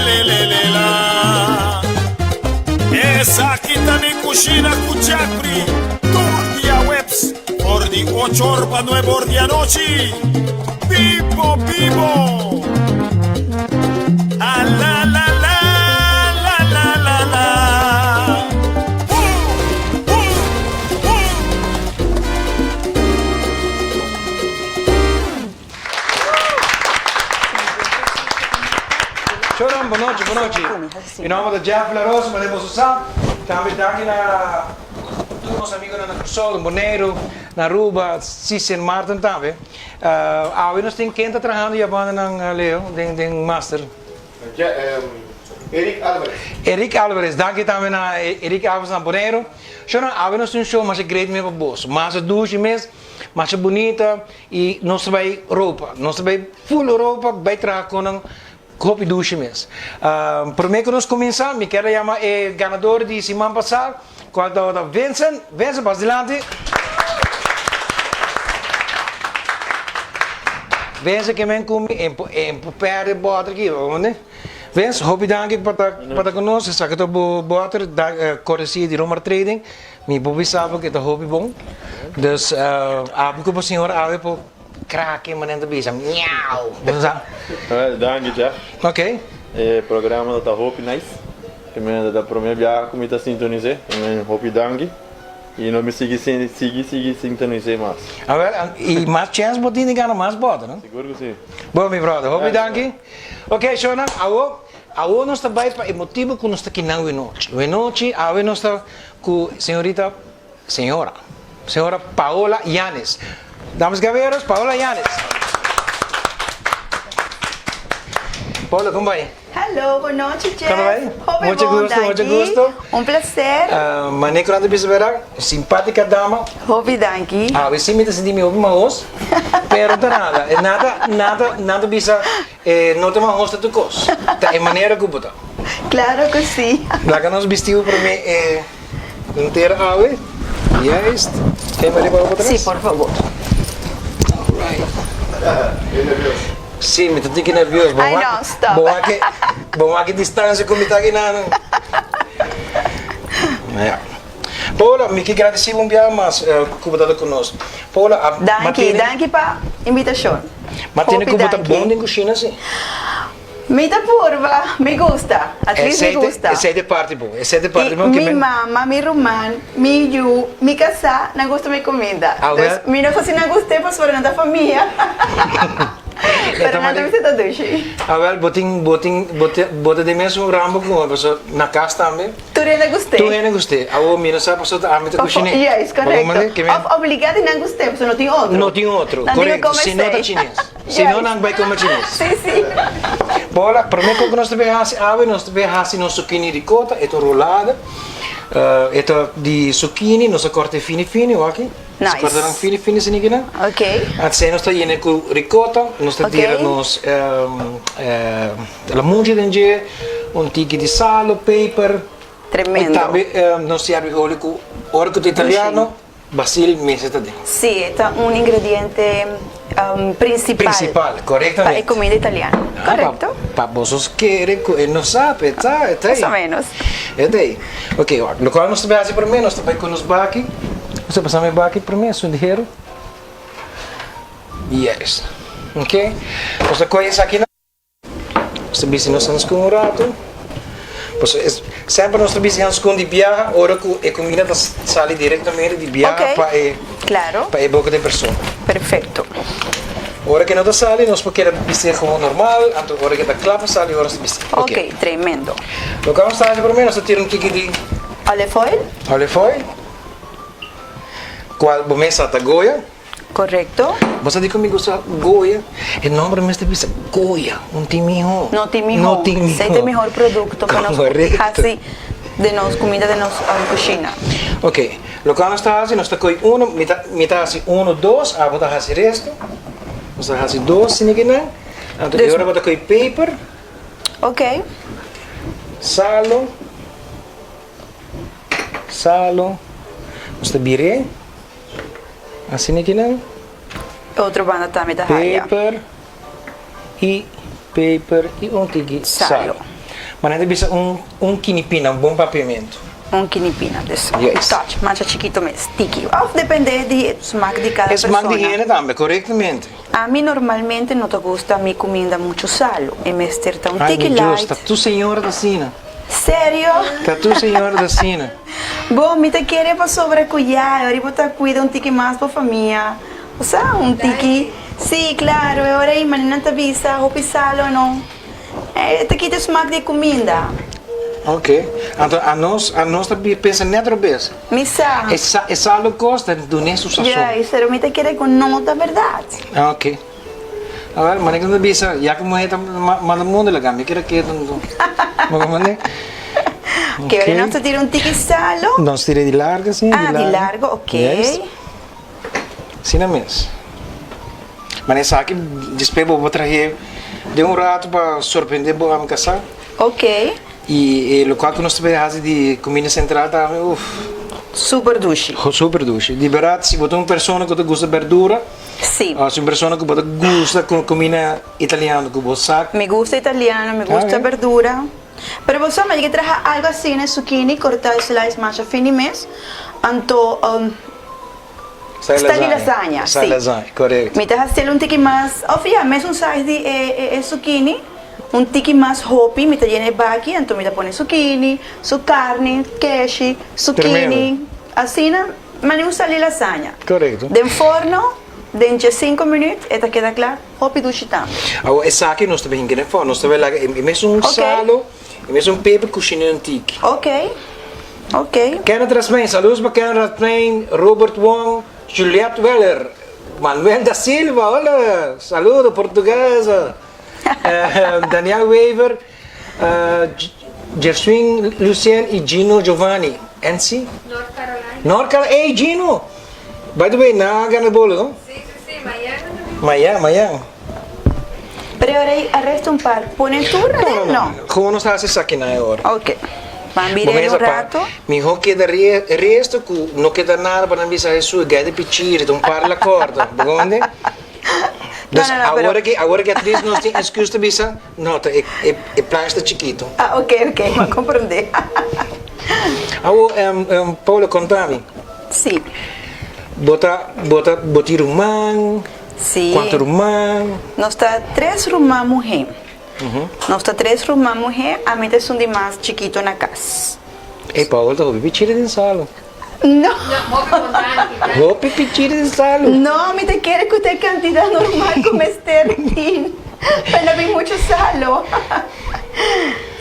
le le le la. Esaki ta mi kushina ku Jeffrey tur diaweps for di ocho or pa nuebe or di anochi. Bibo bibo! A la la la la la la la. Woo woo woo. Shonan, bon nochi, bon nochi. Mi nomber ta Jeff La Rosa, manera boso sa. Tambe danki na tur nos amigonan na Kòrsou, na Boneiru, na Aruba, si Sint Maarten tambe. Awe nos tin ken ta trahando ya bandanan, Leo, den den master? Eric Alvarez. Eric Alvarez, danki tambe na Eric Alvarez na Boneiru. Shonan, awe nos tin un show masha great mes pa boso. Masha dushi mes, masha bunita. Y nos ta bay Europa, nos ta bay full Europa bay traha con nan hopi dushi mes. Prome cu nos cuminsa mi kier a yama e ganador di siman pasa cual tabata Vincent. Vincent pas dilanti. Vincent ke men cu mi e por perde boter aki unda. Vince hopi danki pa ta pa ta cu nos esaki ta bo boter cortesia di Romar Trading. Mi por bisa bo ke ta hopi bon. Dus abi ku bo señor awe por krake manera ta bisa miau. Bo sa? Danki Jeff. Ok. E programa ta hopi nice. Primer ta prome biaha ku mi ta sintonis'é. Primer hopi danki. I no mi sigui sigui sigui sintonis'é mas. Awel i mas chèns bo tin di gana mas bòter no? Sigur ku si. Bon mi brother hopi danki. Ok shownan awo awo nos ta bai pa e motibu ku nos ta kinan wenochi. Wenochi awe nos ta Cu señorita, señora, señora Paola Yanes. Damas y caballeros, Paola Yanes. Paola, con bai? Hallo, bon nochi, Jeff. Con bai? Hopi Mucho bon, gusto, mucho danki. gusto. Un placer. Uh, mane cu nan ta bisa bera, simpatica dama. Hopi danki. Awe si mi ta sinti mi hopi mahos, pero ta nada, eh, nada, nada, nan ta bisa, eh, no ta mahos ta tu cos. Ta e manera cu bo ta. Claro cu si. Laga nos bisti bo prome e entera awe. Juist. Ken mi riba bo patras? Si, por favor. Alright. Si, mi ta tiki nervioso. Ay no, stop. Bo wak e, bo wak e distancia cu mi ta aki nan. Ja. Paola, mi ke gradeci bo un biaha mas cu bo ta cu nos. Paola, a Danki, danki pa invitacion. Ma tene Hopi cu bo ta danki. bon den cushina si. Mi ta purba, mi gusta, at least mi gusta. Esei ta e parti bon, esei ta e parti bon. I mi mama, mi ruman, mi yu, mi kasá nan gusta mi kuminda. Dus mi no sa si nan gust'é pasobra nan ta famia, pero nan ta bisa ta dushi. Awel, bo tin, bo tin, bo ta den mesun rambo ku mi pasobra na kas tambe. Tur hende gust'é. Tur hende gust'é. Awor mi no sa pasobra ta ami ta kushiné. Juist, korekto. Òf obligá di nan gust'é pasobra no tin otro. No tin otro, korekto. Si no ta chines. Si no nan bai kome chines. Si, si. Bola, prome ku nos ta bin hasi awe, nos ta bin hasi nos zucchini ricota, e ta un rolada. E ta di zucchini, nos a korta e fini fini, wak aki. Nice. Nos a korta nan fini fini asina aki nan. Ok. Asina nos ta yena ku ricota, nos ta tira nos lamunchi den dje, un tiki di salo, peper. Tremendo. I tambe nos ta yarbi holi ku ora ku ta italiano. Basil mester ta den. Sí, e ta un ingrediente principal. Principal, correctamente. Pa e comida italiano. Correcto. Pa boso kere cu e no sa, e ta, e ta ei. Mas o menos. E ta ei. Ok, wak, locual nos ta bay haci prome, nos ta bay cu nos baki. Nos ta pasa mi baki prome, esun di hero. Yes. Ok, nos ta coge esaki. Nos ta bisti nos hanskun un ratu. Pasobra es semper nos ta bisti hanskun di biaha ora ku e kumida ta sali direktamente di biaha pa e Claro. pa e boka di e persona. Perfecto. Ora ku no ta sali nos por keda bisti gewoon normal, anto ora ku ta kla pa sali ora nos ta bisti. Ok, tremendo. Loke nos ta hasi promé nos ta tira un tiki di Olive oil. Olive oil, kual bo mes sa ta Goya. Correcto. Bo sa dikon mi gusta Goya? E nomber mes ta bisa Goya, un tin miho. No tin miho. No tin miho. Esei ta e mihor producto pa nos Correcto. hasi den nos cuminda den nos cushina. Ok, loke nos ta hasi, nos ta coy uno, mi ta mi ta hasi uno, dos, abo ta hasi resto. Nos ta hasi dos sinikinan, anto e ora bo ta coy peper. Ok. Salo, salo, nos ta bir'é. Asina ki nan. E otro banda tambe ta haya. Peper y peper y un tiki salo. Salo. Ma nan ta bisa un un kinipina, un bon papiamentu. Un kinipina, dus un touch masha chikito mes, tiki. Of depende di e smak di cada persona. E smak di hende tambe, korektamente. Ami normalmente no ta gusta mi kuminda muchu salu, e mester ta un tiki Ai mi Dios, light. ta tur señora ta asina. Serio? Ta tur señora ta asina. Bo, mi ta kere pasobra ku ya, e ora bo ta kuida un tiki mas bo famia. Osea, un tiki, si, claro, e ora ei manera nan ta bisa hopi sal o no, e ta kita e smak di e kuminda. Ok, anto anos, anos ta pensa net robes. Mi sa. E sa, e sal lo kos ta dun'é su sason. Juist, pero mi ta kere ku no ta bèrdat. Ok. Awor, manera ku ta bisa, ya ku muhé ta manda mundu laga, mi kere ketu anto. Bo comprende? Ok, ora nos ta tira un tiki salo. Nos tira di largo asina, di largo. Ah, di largo, ok. Juist. Asina mes. Manera esaki despues bo por trahe den un rato pa sorprende bo ami kasá. Ok. I e lokual ku nos ta bay hasi di kuminda sentral tambe, uf. Super dushi. Super dushi. Di bèrdat si bo ta un persona ku ta gusta bèrdura. Si. Òf si un persona ku bo ta gusta kuminda italiano ku bo sa. Mi gusta italiano, mi gusta bèrdura. Pero bo sa mi a yega traha algu asina, zucchini kortá slice masha fini mes, anto. Style di lasagna, si. Style lasagna, correcto. Mi ta haciel un tiki mas, of ya, mesun size di e e zucchini, un tiki mas hopi, mi ta yena e baki, anto mi ta pone zucchini, su carni, keshi, zucchini, asina, mane un style di lasagna. Correcto. Den forno, den dje-cinco minuut e ta keda cla, hopi dushi tambe. Awor esaki nos ta bin hinca den forno, nos ta bay laga e mesun salo. E mesun peper kushina un tiki. Ok, ok. Kenneth Rasmijn, saludos pa Kenneth Rasmijn, Robert Wong, Juliette Weller, Manuel da Silva, hola, saludo portugues, Daniel Wever, Jerswin Lucien y Gino Giovanni, NC? North Carolina. North Carolina, ey Gino! By the way, nan a gana bolo, no? Sí, sí, sí, mañana también. Mañana, mañana. Pero ahora ei arresta un par. Pone tur aden? No. Gewoon nos hasi esaki nan e ora. Ok. Ban bira el un rato. Miho keda resto ku no keda nada pa nan bisa Hesus gai di pichiri ta un par la korda. Bo konde? Dus No, no, no, pero- awor aki awor aki at least nos tin excuse ta bisa no ta e e e plancha ta chikito. Ah, ok, ok, m'a komprendé. Awor Paula konta mi. Sí. Bo ta bo ta bo tin ruman? Sí. Kuantu ruman? Nos ta tres ruman muhé. Nos ta tres ruman muhé, ami ta esun di mas chikito na kas. Ey Paul ta hopi pichiri den salo. No. Hopi pichiri den salo. No, mi ta kere ku ta e kantidat normal ku mester tin pa no bin muchu salo.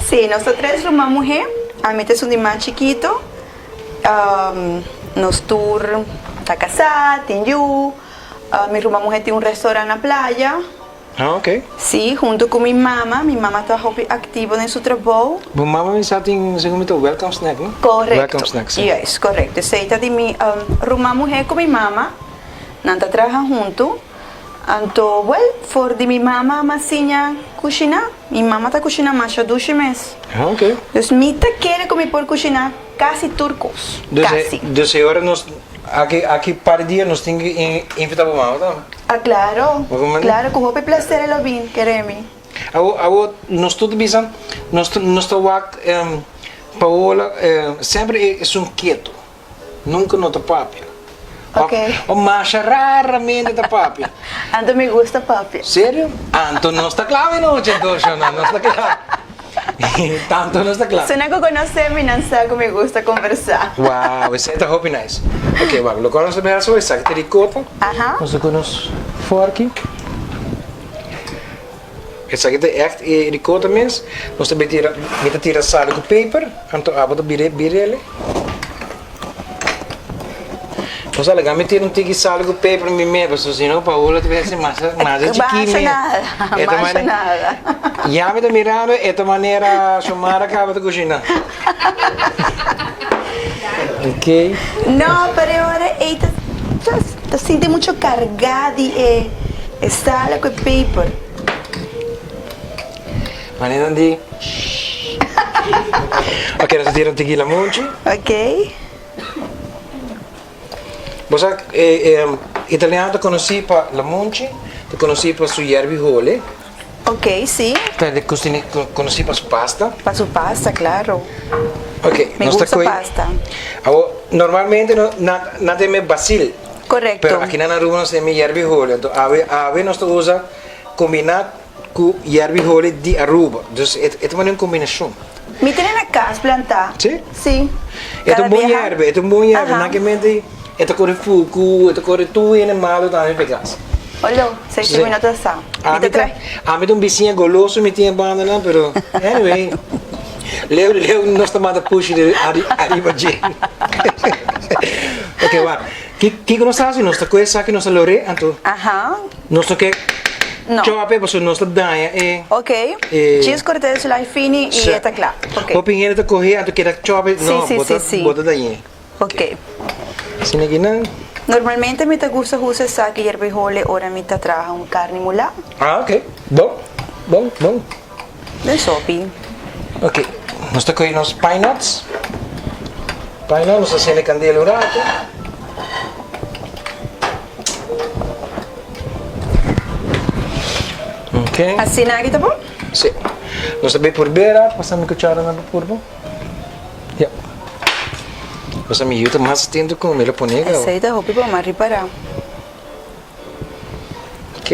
Sí, nos ta tres ruman muhé, ami ta esun di mas chikito. Nos tur ta kasá, tin yu. Mi ruman muhé tin un restaurant na playa. Ah, ok. Sí, hunto ku mi mama. Mi mama ta hopi aktivo den su trabou. Bo mama mi sa tin, segun mi ta, welcome snack, no? Korekto. Welcome snack, sí. Juist, korekto. Esei ta di mi ruman muhé ku mi mama. Nan ta traha huntu. Anto, wèl, for di mi mama m'a siña kushiná. Mi mama ta kushiná masha dushi mes. Ah, ok. Dus mi ta kere ku mi por kushiná kasi tur kos. Kasi. Dus e ora nos Aki aki par di dia nos tin ki invita bo mama tambe. Ah claro, claro cu hopi placer e lo bin, kere mi. Awo awo nos tur ta bisa nos ta nos ta wak Paola semper e esun keto, nunca no ta papia. Ok. O masha raramente ta papia. Anto mi gusta papia. Serio? Anto nos ta kla anochi anto Shona, nos ta kla. Tanto nos ta kla. Suna ku konosé mi nan sa ku mi gusta kombersá. Wow, esei ta hopi nice. Ok, wak, loke nos ta bira so esaki ta ricota. Aha. Nos ta ku nos forki. Esaki ta ègt e ricota mes. Nos ta bin tira, mi ta tira sal ku peper, anto abo ta bira bir'el. Nos a laga mi tira un tiki sal ku peper mi me pasobra si no Paola ta bisa masha masha chikí Masha mi. nada, E ta masha mane nada. Ya mi ta mirando e ta manera Xiomara kaba ta kushiná. Ok. No, pero e ora ei ta ta sinti mucho kargá di e e sal ku e peper. Manera di Ok, nos a tira un tiki lamunchi. Ok. Bo sa e italiano ta konosí pa lamunchi, ta konosí pa su yerbi hole. Ok, si. Ta de cocina conoci pa su pasta. Pa su pasta, claro. Ok, Mi nos ta gusta coy. pasta. Awo, normalmente no, nan, nan ta yama basil. Correcto. Pero aki nan Aruba nos ta yama yerbi holi. Anto awe, awe nos ta usa combina cu yerbi holi di Aruba. Dus e, e ta mane un combinacion. Mi tene na cas plantá. Sí? Sí. E ta un Cada bon biaha. yerbe, e ta un bon yerbe. Aha. Nan ke mente e ta kore fuku, e ta kore tur hende malo tambe pa e kas. Olo, sey Sí. si mi no ta sa. Mi Ami ta ta, trae. ami ta un bisiña goloso mi tin e bandanan, pero anyway, leu leu nos ta manda pushi di ari ariba dje. Ok, wak. Ki kiko nos ta hasi? Nos ta kohe esaki, nos ta lor'é, anto Aha. nos no ke No. chòp'e pasobra nos ta daña e. Ok. E. Djis kort'é su lai fini i Sí. e ta kla. Ok. Hopi hende ta kohe anto keda chòp'e, Sí, no, sí, bo ta sí, sí. bo ta dañ'é. Ok. Asina ki nan. Normalmente mi ta gusta usa esaki yerbihole ora mi ta traha un carni mulá. Ah, ok. Bon, bon, bon. Den sopi. Ok. Nos ta coge nos pine nuts. Pine nuts, nos ta cende candela un rato. Ok. Asina aki ta bon? Si. Nos ta bay purbera. Pasa mi cuchara nan pa purba. Ya. Cosa mi yu ta mas atento ku mi lo pone gau. Esei ta hopi bon, m'a ripará. Ok.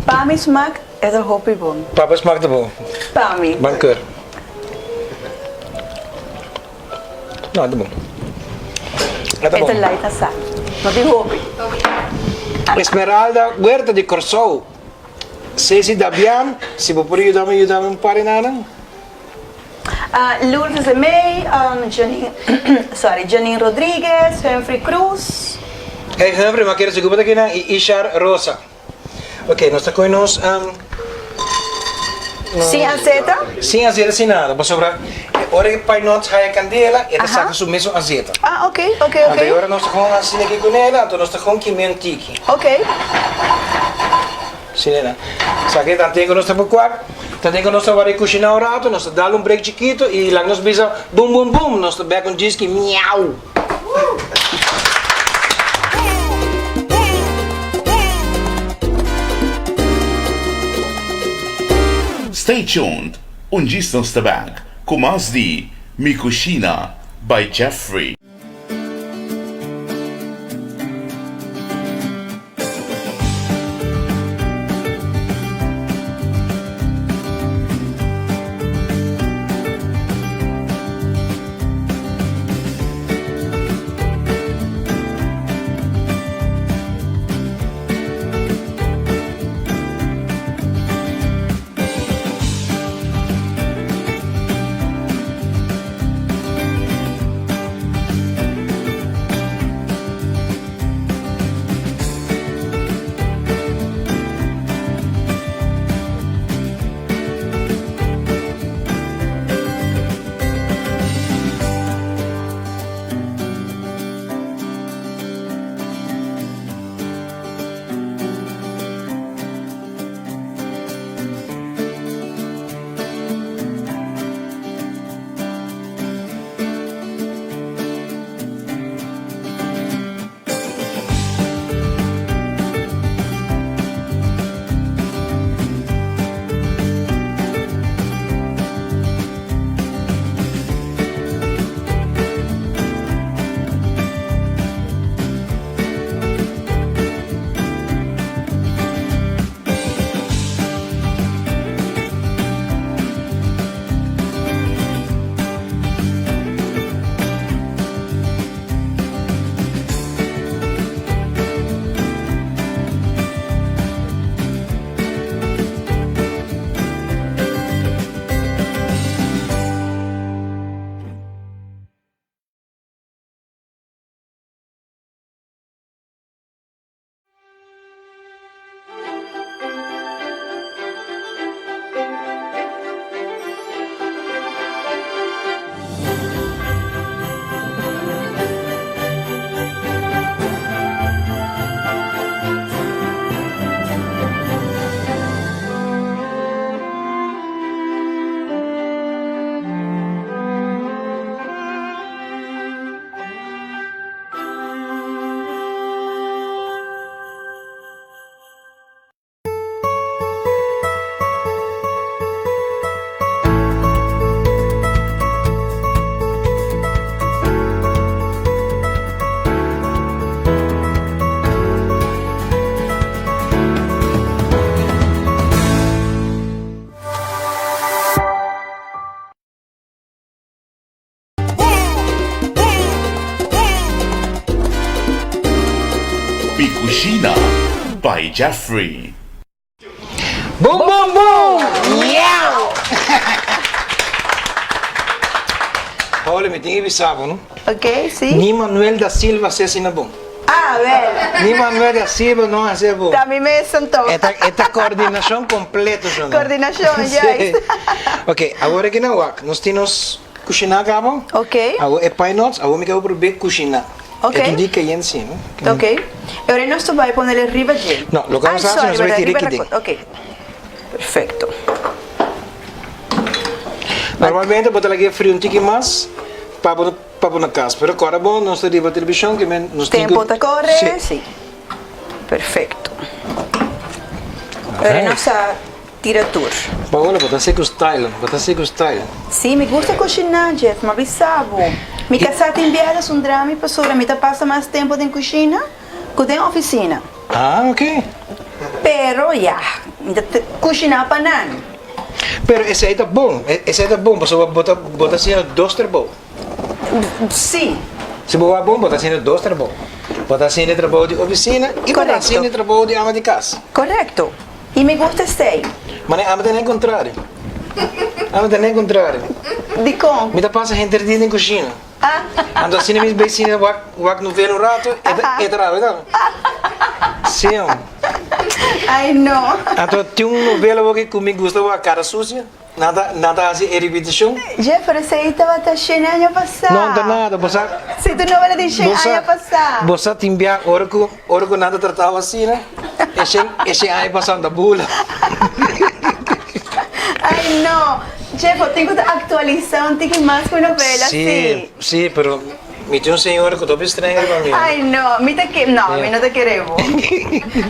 Pa mi smak e ta hopi bon. Pa bo smak ta bon? Pa mi. Ban keur. No, e ta bon. E ta E ta bon. light asá. No tin hopi. Esmeralda Huerta di Kòrsou. Ceci Dabian, si bo por yuda mi, yuda mi un par di nanan. Lourdes de Mey, Janine, sorry, Janine Rodriguez, Humphrey Cruz. Hey Humphrey, mi a kere sigur bo ta kinan y Ishar Rosa. Ok, nos ta coge nos. Sin azeta? Sin azeta, sin nada, pasobra ora e pine nuts haya candela, e ta saca su mesun azeta. Ah, ok, ok, ok. Anto e ora nos ta con asina aki cu nela, anto nos ta con kime un tiki. Ok. Asina na. Sa ke tanten cu nos ta por cuak, tanten cu nos ta wara e cushina un rato, nos ta dal un break chikito y laga nos bisa bum bum bum, nos ta bek un djiski miau. Stay tuned, un djis nos ta back cu mas di Mi Cushina by Jeffrey. Cushina by Jeffrey. Boom boom boom! Miau! Paola, mi tin ke bisa bo, no? Ok, si. Ni Manuel da Silva hasi asina bon. Ah, wel. Ni Manuel da Silva no hasi bon. Ta mi mes anto. E ta, e ta coordinacion completo, shon. Coordinacion, juist. Ok, awor aki na wak, nos tin nos Kushiná kaba? Ok. Awor e pie nuts, awor mi kaba probé kushiná. Ok. E tin di kayen si, no? Ok. E ora nos ta bai ponele riba dje. No, loke nos ta hasi, nos ta bai tira aki den. Ok. Perfecto. Normalmente bo ta laga e fri un tiki mas pa bo pa bo na kas, pero kòrda bo nos ta riba televishon ke men nos tin ku. Tempo ta kore, Si. si. Perfecto. E ora nos ta Tira tur. Paola, bo ta hasi ku style, bo ta hasi ku style. Sí, mi gusta kushiná, Jeff, m'a bisa bo. Mi kasá tin biaha ta sundra mi pasobra mi ta pasa mas tempu den kushina ku den ofisina. Ah, ok. Pero, ya, mi ta kushiná pa nan. Pero esei ta bon, esei ta bon pasobra bo ta bo ta hasiendo dos trabou. Sí. Si bo wak bon, bo ta hasiendo dos trabou. Bo ta hasiendo e trabou di ofisina i bo ta hasiendo e trabou di ama di kas. Korekto. I mi gusta esei. Mane ami ta na e kontrario. Ami ta na e kontrario. Dikon? Mi ta pasa henter dia den kushina. Anto asina mi bay sina wak wak novela un rato, e ta e ta rabia tambe. Sí hombre. Ai no. Anto tin un novela awor ku mi gusta wak, Cara Sucia. Nan ta nan ta hasi e ripitishon. Jeff, pero esei tabata shen aña pasá. No ta nada, bo sa. Si tu novela di shen aña pasá. Bo sa tin bia ora ku ora ku nan ta tratá bo asina, e shen e shen aña pasá no ta bula. Ai no, Jeff, bo tin ku ta aktualisá un tiki mas ku novela, si. Si, si, pero Mi tin un señora cu ta hopi streng riba mi. Ay no, mi ta ke, no, mi no ta kere bo.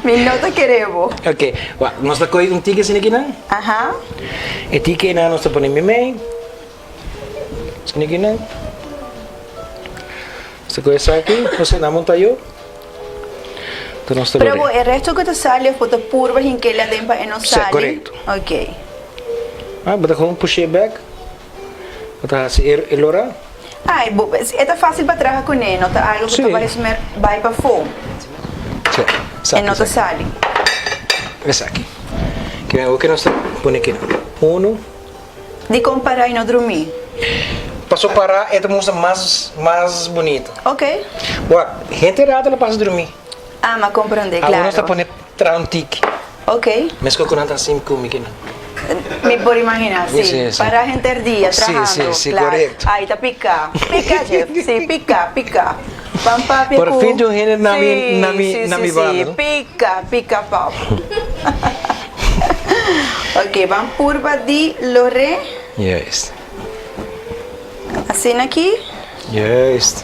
Mi no ta kere bo. Ok, wak, nos ta coge un tiki asina kinan. Aha. E tiki einan nos ta pone mimei. Asina kinan. Nos ta coge esaki, nos ta na monta yo. Enton nos ta Pero bo, e resto cu ta sali of bo ta purba hink'el aden pa e no sali? Si, corecto. Ok. Ah, bo ta gewoon push'é bek. Bo ta hasi e lora? Ai, bo, e ta fácil pa traha kuné, no ta algo ku ta bai smer bai pafó. Sí, E no ta sali. Esaki. Ke awor ke nos ta pone kinan? Uno. Dikon pará i no drumí? Paso pará e ta mustra mas, mas bunito. Ok. Wak, henter rato lo pasa drumí. Ah, m'a komprondé, klaro. Awor nos ta pone traha un tiki. Ok. Meskos ku nan ta hasi ku mi kinan. Mi por imaginá, sí. Sí, sí. Para henter dia Sí, trahando. sí, sí, Claro. korekto. Ai ta piká. Piká, Jeff. Sí, piká, piká. Ban papia Por ku. fin tin un hende na mi, Sí, na mi, sí, na sí, mi sí. banda, no? Piká, piká pap. Ok, ban purba di loré. Juist. Asina aki. Juist.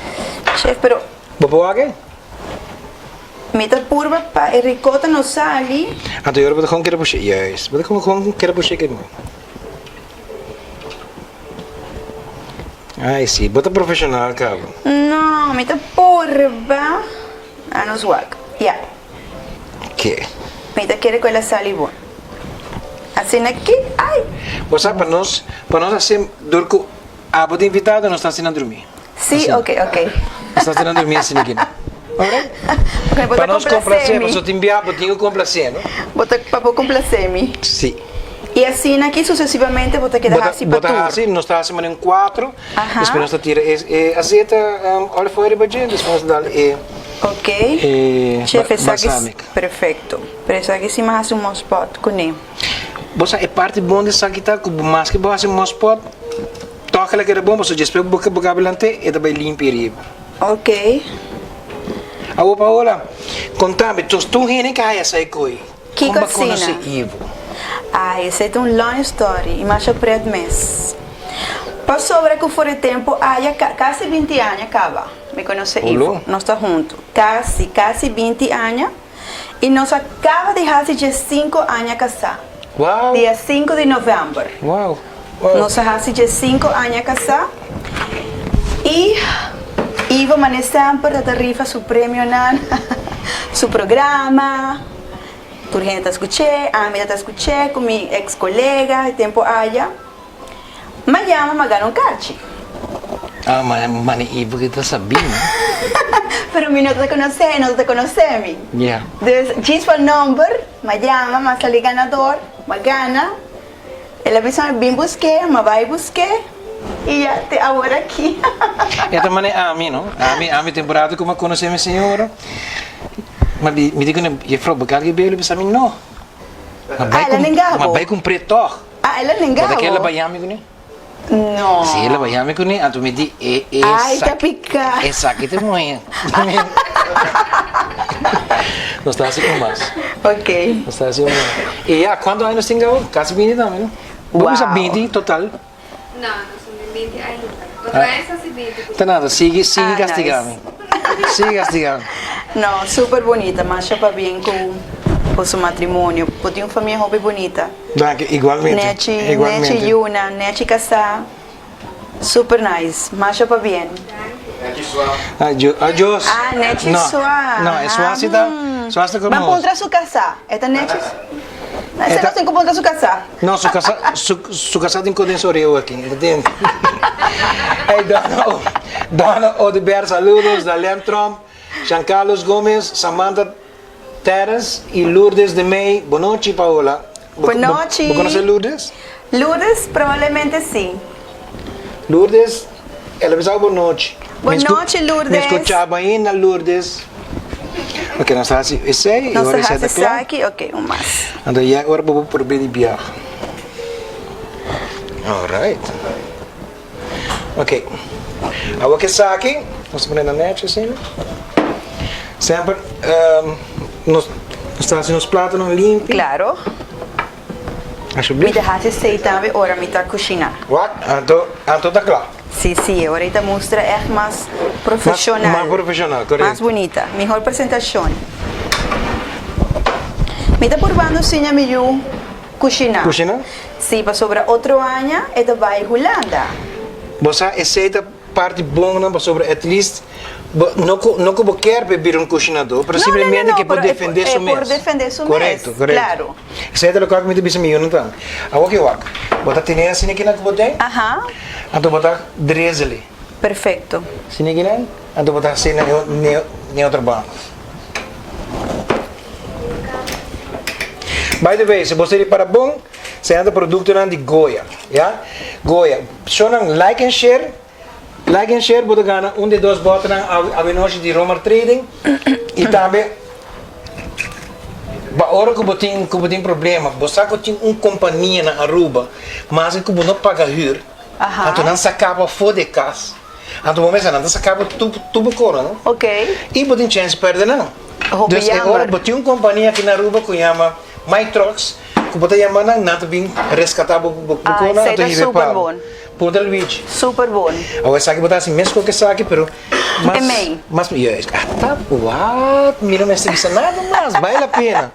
Chef, pero. Bo por wak e? Mi ta purba pa e ricota no sali. Anto yora bo ta gewoon kere pushe? Juist. Bo ta gewoon kere pushe ke no. Ai si, bo ta profesional cabo. No, mi ta purba. A nos wak. Ya. Ke. Mi ta kere cu el a sali bon. Asina ki, ai! Bo sa pa nos, pa nos haci dor cu abo ta invitado nos ta haci nan drumi. Sí, ok, ok. Nos ta haci nan drumi asina aki. Alright? Ok, bo Pa ta nos complacé complacé, mi. pasobra tin bia bo tin cu complacé, no? Bo ta pa bo complacé mi. Sí. Y asina aki sucesivamente bo ta keda Bo ta, haci bo pa ta tur. haci, nos ta haci manera un cuatro, Aha. despues nos ta tira e, e azeta, um, olive oil riba dje, despues nos ta dal e, Ok. e Chef, ba- esaki s- balsamic. perfecto. Pero esaki si mi haci un mospot cune. Bo sa e parti bon di esaki ta cu bo maske bo haci mospot, Tòg el a keda bon pasobra despues bo bo kaba lant'é e ta bai limpia riba. Ok. Awor Paola, konta mi, tos tur hende ke haya sa e koi? Kiko Kon bo asina? konosé Ivo? Ai, esei ta un long story i masha pret mes. Pasobra ku for e tempu aya kasi binti aña kaba mi konosé Ivo. Olo. Nos ta huntu kasi kasi binti aña i nos a kaba di hasi diesinku aña kasá. Wow. Dia sinku di novèmber. Wow. Wow. Nos a hasi diesinku aña kasá i Ivo mane semper ta ta rifa su premionan, su programa, tur hende ta skuch'é, ami ta ta skuch'é ku mi eks kolega e tempu aya. M'a yama m'a gana un karchi. Ah, ma mane Ivo ki ta sabí, no? Pero mi no ta konosé, e no ta konosé mi. Yeah. Dus djis pa nomber, m'a yama, m'a sali ganador, m'a gana. El a bisa mi bin busk'é, m'a bai busk'é i ya te awor aki. E ta manera ami no, ami ami temporada ku m'a konosé mi señora, m'a bi mi di kuné, jefrou bo ke algu bebe? El a bisa mi no. M'a bai Ah, el a nenga bo? M'a bai kumpr'é tòg. Ah, el a nenga bo? Bo ta ke el a bai yami kuné? No. Si el a bai yami kuné, anto mi di e e Ay, ta piká. Esaki ta muhé. Nos ta hasi un mas. Ok. Nos ta hasi un mas. I ya, kuantu aña nos tin gabo? Kasi binti tambe, no? Bo bisa Wow. binti total. No, nos no tin binti ainda. Otro aña sa si binti. Ta nada, sigui, sigui Ah, kastigá mi. nice. Sigui kastigá mi. No, super bunita. Masha pabien ku ku su matrimonio. Bo tin un famia hopi bunita. Danki, igualmente. Nechi, Igualmente. Nechi yuna, Nechi kasá. Super nice. Masha pabien. Adio, adios. Ah, Nechi No, sua. no, e sua si ta, sua si ta Ban konos. puntra su kasá. E ta Nechi? E Ese ta- nos tin ku puntra su kasá. No, su kasá, su, su kasá tin ku den su oreo aki, e ta tende. Hey, Donna, O- Donna Oduber, saludos. Dalem Tromp, Jean Carlos Gomez, Samantha Terence y Lourdes de Mey. Bonochi, Paola. Bo- Bonochi. Bo, bo conoce Lourdes? Lourdes probablemente sí. Lourdes, el a bisa bonochi. Bonochi, Lourdes. Mi escuchaba ainda, Lourdes. Ok, nos ta haci esey y Nos ora ta esey ta haci cla. esaki, ok, un mas. Anto ya ora bo por probe di biaha. Alright. Ok. Awor cu esaki, nos ta pone na nechi asina. Semper nos ta haci nos platonan limpi. Claro. Mi ta hasi esei tambe ora mi ta kushiná. Wak, anto, anto ta kla. Sí, sí, e ora ei ta mustra ègt mas profeshonal. Mas profeshonal, korekto. Mas bunita, mihor presentashon. Mi ta purbando siña mi yu kushiná. Kushiná? Sí, pasobra otro aña e ta bai Hulanda. Bo sa esei ta Parti bon nan pasobra at least bo no cu no cu bo kier pa e bira un cushinador pero No, no, no, simplemente no, ke por pero e defende por su e mes. por defende su mes, Correcto, correcto. claro. Esei ta locual cu mi ta bisa mi Jonathan. Awor ke wak, bo ta tene asina kinan cu bo den, Aha. anto bo ta drezeli. Perfecto. Asina kinan, anto bo ta haci na e na e otro banda. By the way, si bo ta ripara bon, esei nan ta productonan di Goya, ya. Goya. Personan like en share. Like en share bo ta gana un di dos botonan awenochi di Romar Trading y tambe pa ora cu bo tin cu bo tin problema bo sa cu tin un compania na Aruba maske cu bo no paga huur anto nan saca bo afo di e cas anto bo mester nan ta saca bo tur bo coro no y bo tin chance perde nan dus e ora bo tin un compania aki na Aruba cu yama My Trucks cu bo ta yama nan nan ta bin rescata bo bo coro anto hiba e pa bo. Punta Luigi. Super bon. Awor esaki bo ta hasi mes ku esaki pero mas E mei. mas juist. Ata what mi no mester bisa nada mas bai la pena.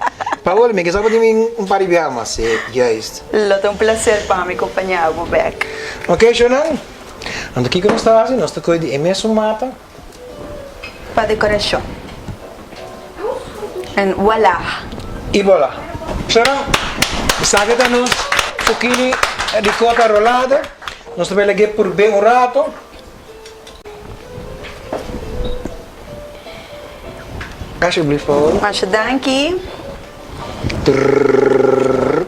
Paola mi kisa bo tin mi un par di biaha mas si juist. Lo ta un placer pa mi kompaña bo bek. Ok shownan anto kiko nos ta hasi nos ta kohe di e mesun mata. Pa decoracion. En voila! Y voila! Shownan esaki ta nos zucchini ricota rolada. Nos ta bay lag'é purbe un rato. Alsjeblieft Paola. Masha danki. Trrrr.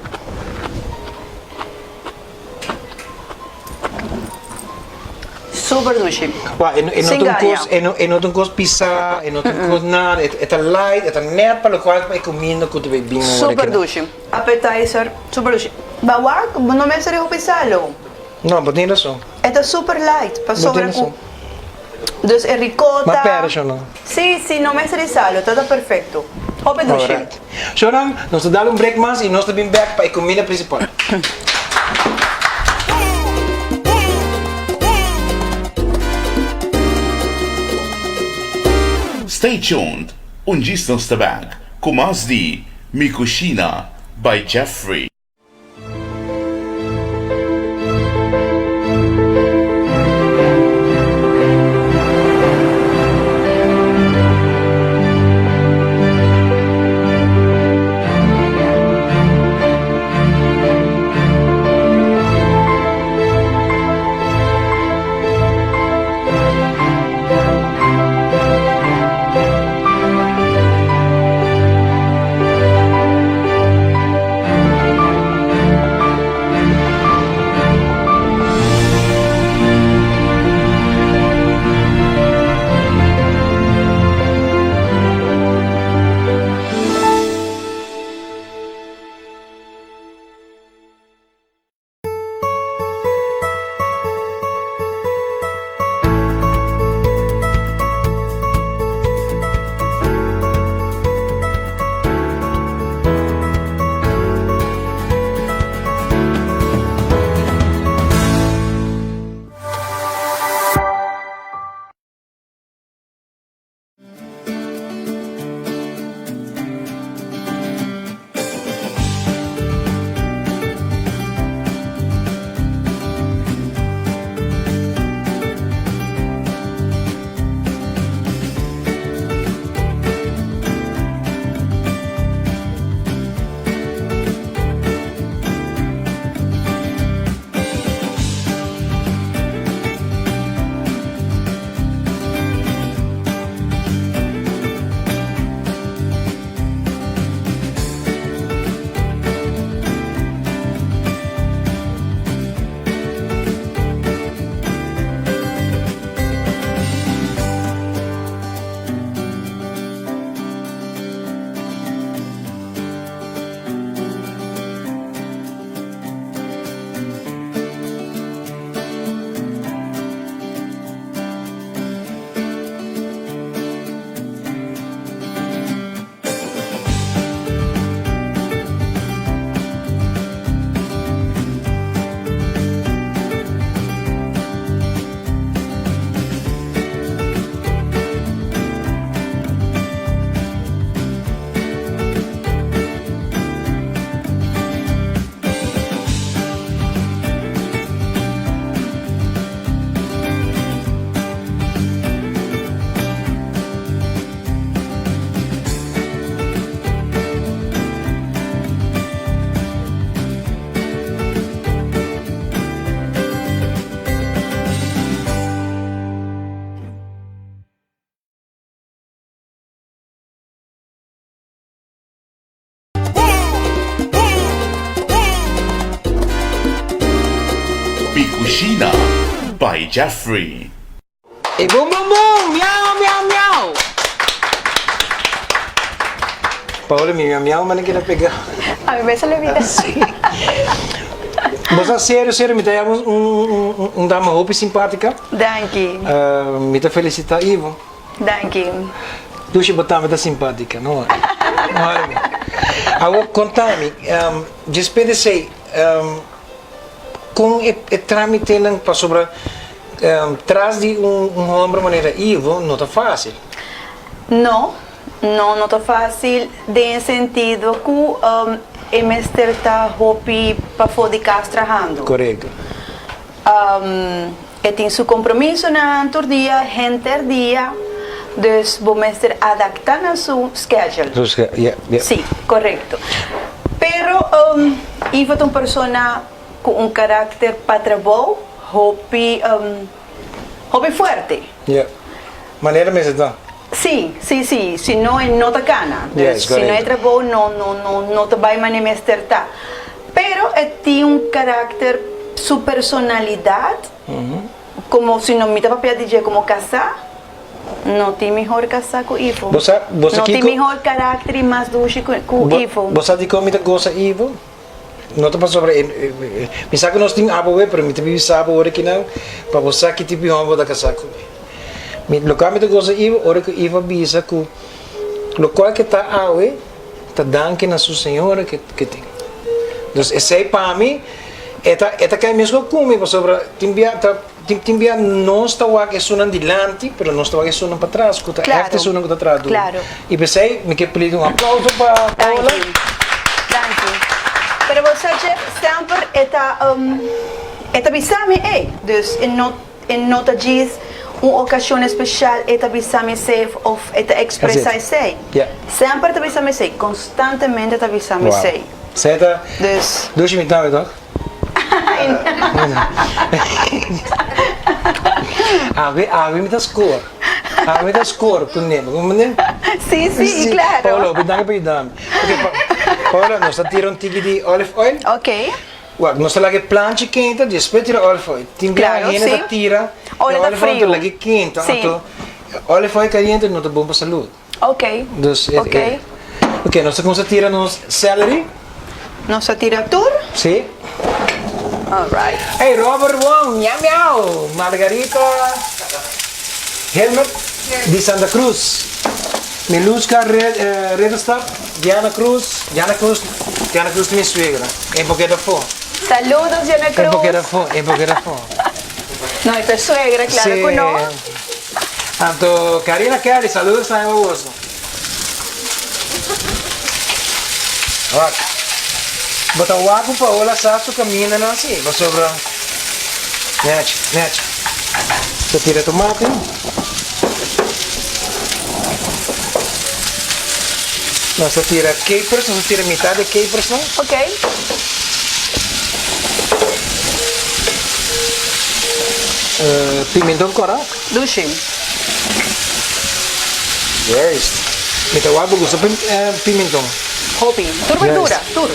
Super dushi. Wa, e no, e no Sin ta un gaña. kos, e no, e no ta un kos pisá, e no ta un kos nada, e, e ta light, e ta nèt pa lokual pa e kuminda ku ta bay bin awor Super aki. dushi. Appetizer, super dushi. Ba wak, bo no mester di hopi salo. No, bo tin rason. E ta super light, Bo pasobra tin ku rason. dus e ricota. Ma pèrdè shon no. Sí, sí, no mester di salo, ta ta perfecto. Hopi dushi. Alright. Shonnan, nos ta dal un break mas y nos ta bin bek pa e comida principal. Stay tuned, un djis nos ta bek ku mas di Mi Cushina by Jeffrey. Cushina by Jeffrey. E bum bum bum! Miau miau miau! Paola, mi miau miau mane keda pega. A mi mes a levita. Sí. Bo sa serio serio mi ta yama un un dama hopi simpatica. Danki. Mi ta felicita Ivo. Danki. Dushi bo tambe ta simpatica no? Awor contami despues di esey Kon e tramitenan pasobra tras di un homber manera Ivo no ta facil. No, no, no ta facil den e sentido cu e mester ta hopi pafó di cas trahando. Corecto. E tin su compromisonan tur dia, henter dia, dus bo mester adapta na su schedule. Su schedule, yeah, yeah. Sí, corecto. Pero Ivo ta un persona cu un caracter pa trabou hopi, hopi fuerte. Yeah, manera mester ta. Sí, sí, sí, si no e no ta cana. Yes, Dus si no e corecto. trabou no, no, no, no ta bay manera mester ta. Pero e tin un karakter, su personalidat, komo si no mi ta papia di dje komo kasá, no tin mihor kasá ku Ivo. Bo sa, bo sa No tin kiko? mihor karakter i mas dushi ku ku Bo, Ivo. bo sa dikon mi ta gosa Ivo? No ta pasobra e, e, mi sa ku nos tin abo pero mi ta bibi sa abo ora kinan pa bo sa ki tipo di hòmber bo ta kasá ku mi. Mi, lokual mi ta gosa Ivo ora ku Ivo a bisa ku lokual ke ta awe, Ta danki na su señora ke ke tin. Dus esei pa mi e ta e ta kai mesco ku mi pasobra tin bia ta tin tin bia nos ta wak esunnan dilanti pero nos ta wak esunnan patras ku ta ègt esunnan ku ta traha duru. I p'esei mi ke pidi un aplauso pa Paola. Danki. Danki. Pero bo sa Jeff semper e ta e ta bisa mi ei. Dus e no E no ta djis un okashon espeshal e ta bisa mi esei of e ta ekspresá esei. Semper e ta bisa mi esei, konstantemente e ta bisa mi esei. Esei ta Dus. Dushi mi tambe tok? Awe awe mi ta skor. Awe mi ta skor ku Nemo. Comprende? Si, si, klaro. Paola, hopi danki pa yuda mi. Ok, Paola, nos ta tira un tiki di olive oil. Ok. Wak, nos ta laga e planchi kenta, despues tira olive oil. Tin bia Claro, hende sí. ta tira e Olie ta olive oil frio. ta laga e kenta, Sí. anto olive oil kayente no ta bon pa salud. Ok, Dus e, ok. e, ok, nos ta kuminsá tira nos celery. Nos ta tira tur. Sí. Alright. Hey, Robert Wong, miau miau. Margarita Helmet di Santa Cruz. Miluska Ridderstap, Diana Cruz, Diana Cruz, Diana Cruz ta mi suegra, e por keda afó. Saludos Diana Cruz. E por keda afó, e por keda afó. No, e ta suegra, claro cu no. Si. Anto Karina Kelly, saludos tambe pa boso. Wak, bo ta wak cu Paola sa su camindanan si, pasobra nechi, nechi. Ta tira tomate. Nos ta tira capers, nos ta tira mitad di capersnan. Ok. Pimenton kora. Dushi. Juist. Mi ta wak bo gusta pimenton. Hopi. Tur berdura, tur.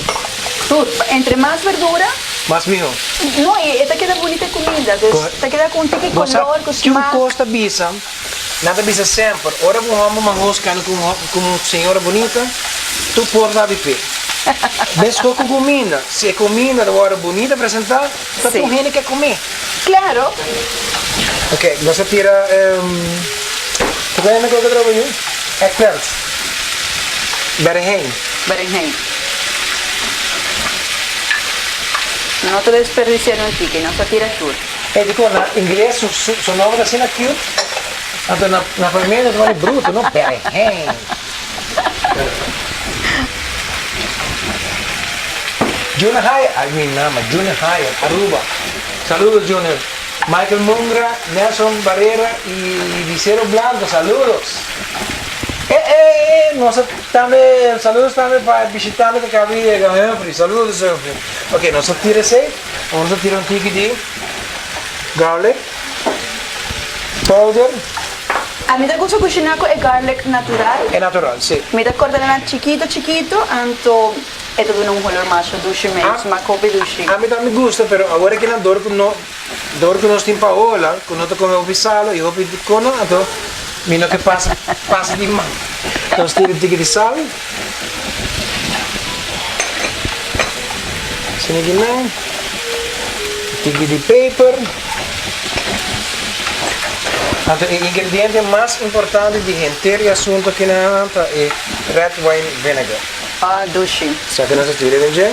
Tur. Entre mas berdura. Mas miho. No, y e ta keda bunita e cuminda, dus ta keda cu un tiki color, cu smaak. Ki un cos ta bisa, nan ta bisa semper, ora cu un homber mahos cana cu un cu un señora bunita, tur por ta habi p'e. Mescos cu cuminda, si e cuminda ta worde bunita presenta, ta tur hende ke come. Claro. Ok, nos a tira, cu hende cu ta traha Eggplant. Berenhen. Berenhen. No ta desperdicia nun tiki, nos ta tira tur. E dikon na ingles su su nomber ta asina cute, anto na na papiamento ta pone bruto no, berenhen. Junior High, ay mi nama, Junior High, Aruba. Saludos Junior. Michael Mungra, Nelson Barrera y Vicero Blanco, saludos. E e e, nos a tambe, saludos tambe pa e bishitante ku akaba di yega, Humphrey, saludos Humphrey. Ok, nos a tira esei, nos a tira un tiki di garlic powder. A mi ta gusta kushiná ku e garlic natural. E natural, si. Mi ta korta nan chikito chikito, anto. E ta duna un holor masha dushi mes, smak hopi dushi. Ami tambe gusta, pero awor aki nan dor ku no dor ku nos tin Paola ku no ta kome hopi salo i hopi kono anto mi no ke pasa pasa di man. Nos tira un tiki di sal. Asina aki nan. Un tiki di peper. Anto e ingrediente mas importante di henter e asunto aki nan ta e red wine vinegar. Ah, dushi. Sa ke nos a tira den dje?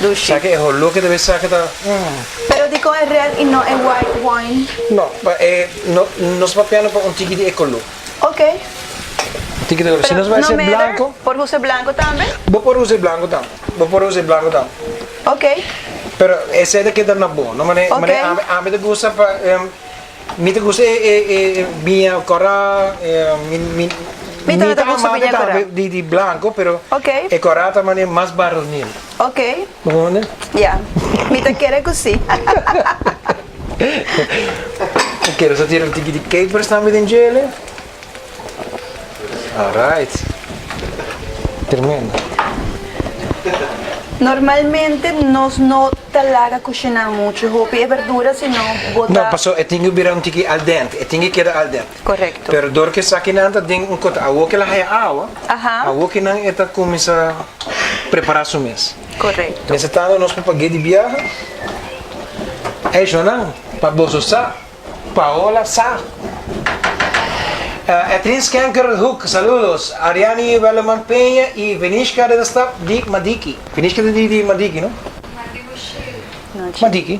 Dushi. Sa ke e holó ke ta bay saka ta mm. Pero dikon e red i no e white wine? No, pa e no nos papiando pa un tiki di e koló. Ok. Un tiki di e koló. Si nos bay hacer blanco. Por usa blanco tambe? Bo por usa e blanco tambe. Bo por usa e blanco tambe. Ok. Pero esei ta keda na bo. No mane Ok. mane ami ami ta gusta pa mi ta gusta e e e biña kòrá mi mi Mi tambe ta gusta amante biña kòrá. tambe di di blanco pero Ok. e kòrá ta mane mas baronil. Ok. Bo comprende? Ya. Mi ta kere ku si. Ok, nos ta tira un tiki di capers tambe den djele. Alright. Tremendo. Normalmente nos no ta laga kushiná muchu hopi e berdura sino bo ta. No, paso e tin ku bira un tiki al dente, e tin ku keda al dente. Korekto. Pero dor ku esakinan ta den un kota, awor ku el a haya awa, awor ku nan e ta kuminsá prepará su mes. Korekto. Mester tantu nos por pag'é di biaha. Ey shownan, pa boso sa. Paola sa. Etrins Kenkerhoek, saludos. Ariani Welleman Peña y Venishka Ridderstap di Madiki. Venishka ta di Madiki, no? Madi Bushiri. Madiki?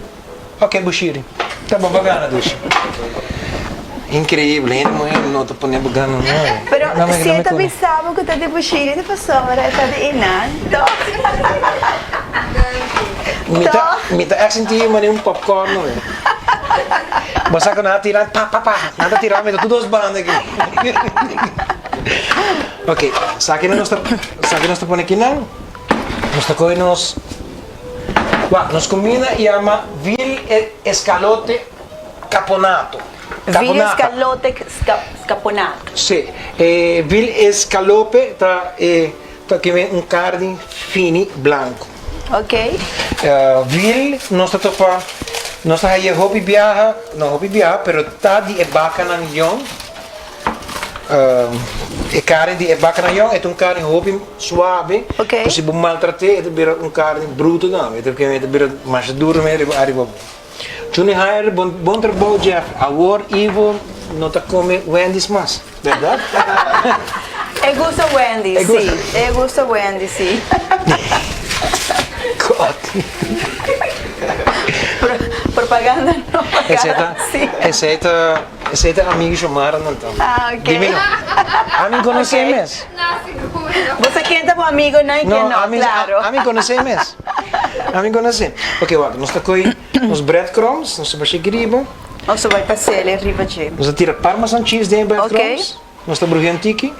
Ok, Bushiri. Ta bon, bo gana dushi. Increíble, hende muher no ta pone bo gana no. Pero si e ta bisa bo cu ta di Bushiri ta pasobra e ta di Inan, toch? Mi ta, mi ta echt sinti manera un popcorn no. Bo sa ku nan a tira pa pa pa, nan ta tira mi ta tur dos banda aki. Ok, sa ki nos ta, sa ki nos ta pone kinan? Nos ta kohe nos, wak, nos kuminda yama vil escalote caponato. Vil escalote caponato. Si, e vil escalope ta e. Ta keme un karni fini blanku. Ok. Wil nos ta topa, nos ta haye hopi biaha, no hopi biaha, pero ta di e bakanan yòn. E karni di e bakanan yòn e ta un karni hopi suave. Ok. Ku si bo maltrat'é e ta bira un karni bruto tambe, e ta keme e ta bira masha duru me riba ariba bo. Juni Hayer, bon bon trabou Jeff. Awor Ivo no ta kome Wendy's mas, berdad? E gusta Wendy's, E gusta. si. E gusta Wendy's, si. God. Pro, propaganda no Esei pagada, ta, si. esei ta, esei ta amigo Xiomara nan ta. Ah, ok. Dimi no. Ami konosé Ok. mes. No, seguro. Bo sa ken ta bo amigonan y ken no, ami, claro. ami konosé mes. Ami konosé. Ok, wak, nos ta koe nos breadcrumbs, nos ta basha aki riba. Nos ta bai pasel riba dje. Nos ta tira parmesan cheese den e breadcrumbs. Ok. Nos ta bruhé un tiki.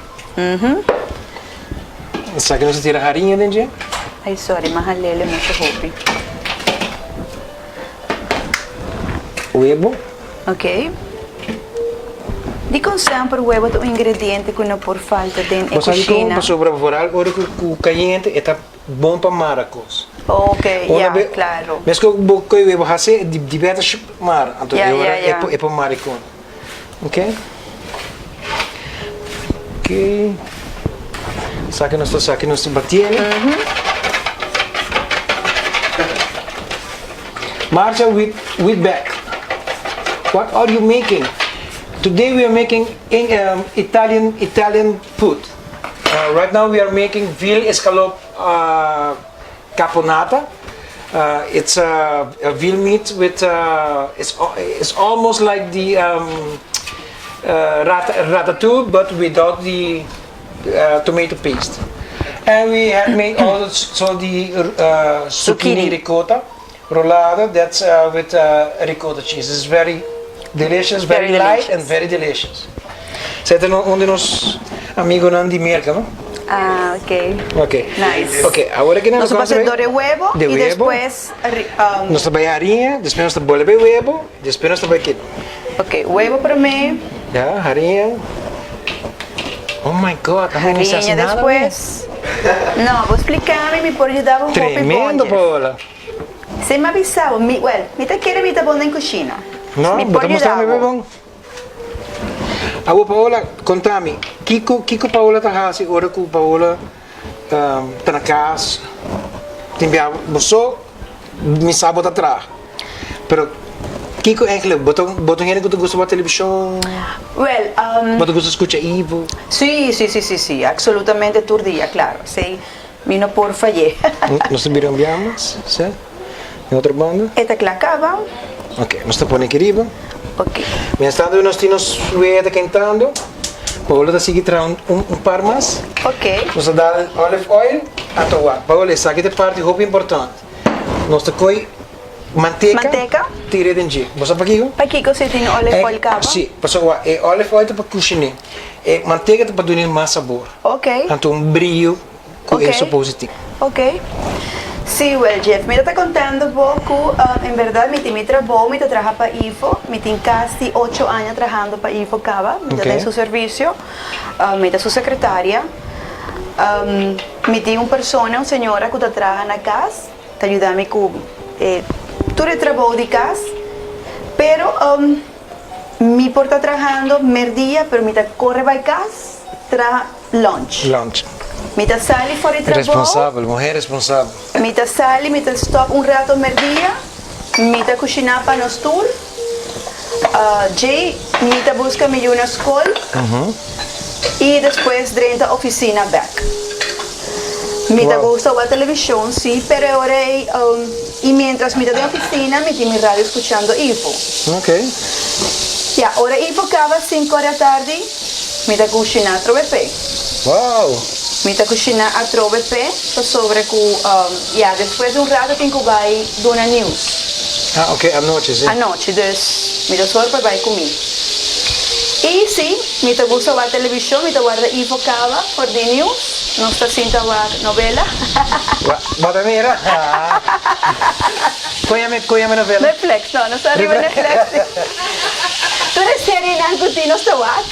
Esaki nos ta tira hariña den dje. Ay, sorry, mi a halele mucho hopi. Webo. Ok. Dikon semper webo ta un ingrediente ku no por falta den e Bo sa dikon? kushina? Pasobra vooral ora ku kayente e ta bon pa mara kos. Ok, Una ya, be klaro. Mes ku bo koe webo hasi di di beta shup mara. Anto Ya, e ora ya, ya. e por e por mara e kon. Ok. Ok. Esaki nos ta esaki nos ta batiendo. Marcia with Whitbeck. What are you making? Today we are making in, um, Italian Italian food. Uh, right now we are making veal escalope uh, caponata. Uh, it's a, a veal meat with uh, it's it's almost like the um, uh, rat ratatouille, but without the uh, tomato paste. And we have made also the uh, zucchini, Zucchini. ricotta rollada. That's uh, with uh, ricotta cheese. It's very delicious, very, Very light delicious. and very delicious. Esei ta un di nos amigonan di Merca, no? Ah, ok. Ok. Nice. Ok, awor aki Nos nos ta pasa bai dor e webo de y webo. despues um, Nos ta bai hariña, despues nos ta bolbe webo, despues nos ta bai kit. Ok, webo prome. Ya, hariña. Oh my God, amo no sa Hariña nada mi. despues. No, bo splica mi, mi por yuda bo hopi bon, Tremendo, Jeff. Paola. Si mi a bisa bo, mi, well, mi ta kere mi ta bon den cushina. No, Mi bo por ta mustra yuda mi bo. bon. Awor Paola, conta mi, kico, kico Paola ta haci ora cu Paola ta na cas? Tin bia bo so, mi sa bo ta traha. Pero kico eigenlijk, bo ta, bo ta un hende cu ta gusta wak television? Well, Bo ta gusta scucha Ivo? Si, si, si, si, si, absolutamente tur dia, claro. Esey mi no por fay'é. Nos ta bira un bia mas, si? Den otro banda. E ta cla caba. Ok, nos ta pone aki riba. Ok. Mientras tanto nos tin nos wea ta kentando. Paola ta sigui traha un un par mas. Ok. Nos ta dal olive oil anto wak. Paola esaki ta e parti hopi importante. Nos ta koi manteka. Manteka. Tira den dje. Bo sa pakiko? Pakiko si tin olive oil kaba? Si, pasobra wak e olive oil ta pa kushiné. E manteka ta pa dun'é mas sabor. Ok. Anto un brio. Ku e supose tin. Ok. Sí, wel Jeff, mi ta ta contando bo cu en berdad mi tin mi trabou, mi ta traha pa Ivo, mi tin casi ocho aña trahando pa Ivo caba, mi ta den su servicio, mi ta su secretaria. Mi tin un persona, un señora cu ta traha na cas, ta yuda mi cu e tur e trabou di cas, pero mi por ta trahando merdia, pero mi ta core bay cas traha. Lunch. Lunch. Mi ta sali for di trabou. Responsabel, muher responsabel. Mi ta sali, mi ta stop un rato merdia, mi ta kushiná pa nos tur. Djei mi ta buska mi yu na skol i despues drenta ofisina bèk. Mi ta gusta wak televishon, sí, pero e ora ei i miéntras mi ta den ofisina mi tin mi radio skuchando Ivo. Ya, ora Ivo kaba sinku ora tardi. Mi ta kushina atrobe p'e. Wow! Mi ta kushina atrobe p'e pasobra ku ya despues di un rato tin ku bai duna news. Ah ok, anochi si. Anochi, dus mi ta sor pa bai ku mi. I si, mi ta gusta wak televishon, mi ta warda Ivo kaba for di news, nos ta sinta wak novela. Bo ta mira? Koyame, koyame novela? Netflix, no, nos ta riba Netflix. Tur e serienan ku tin nos ta wak.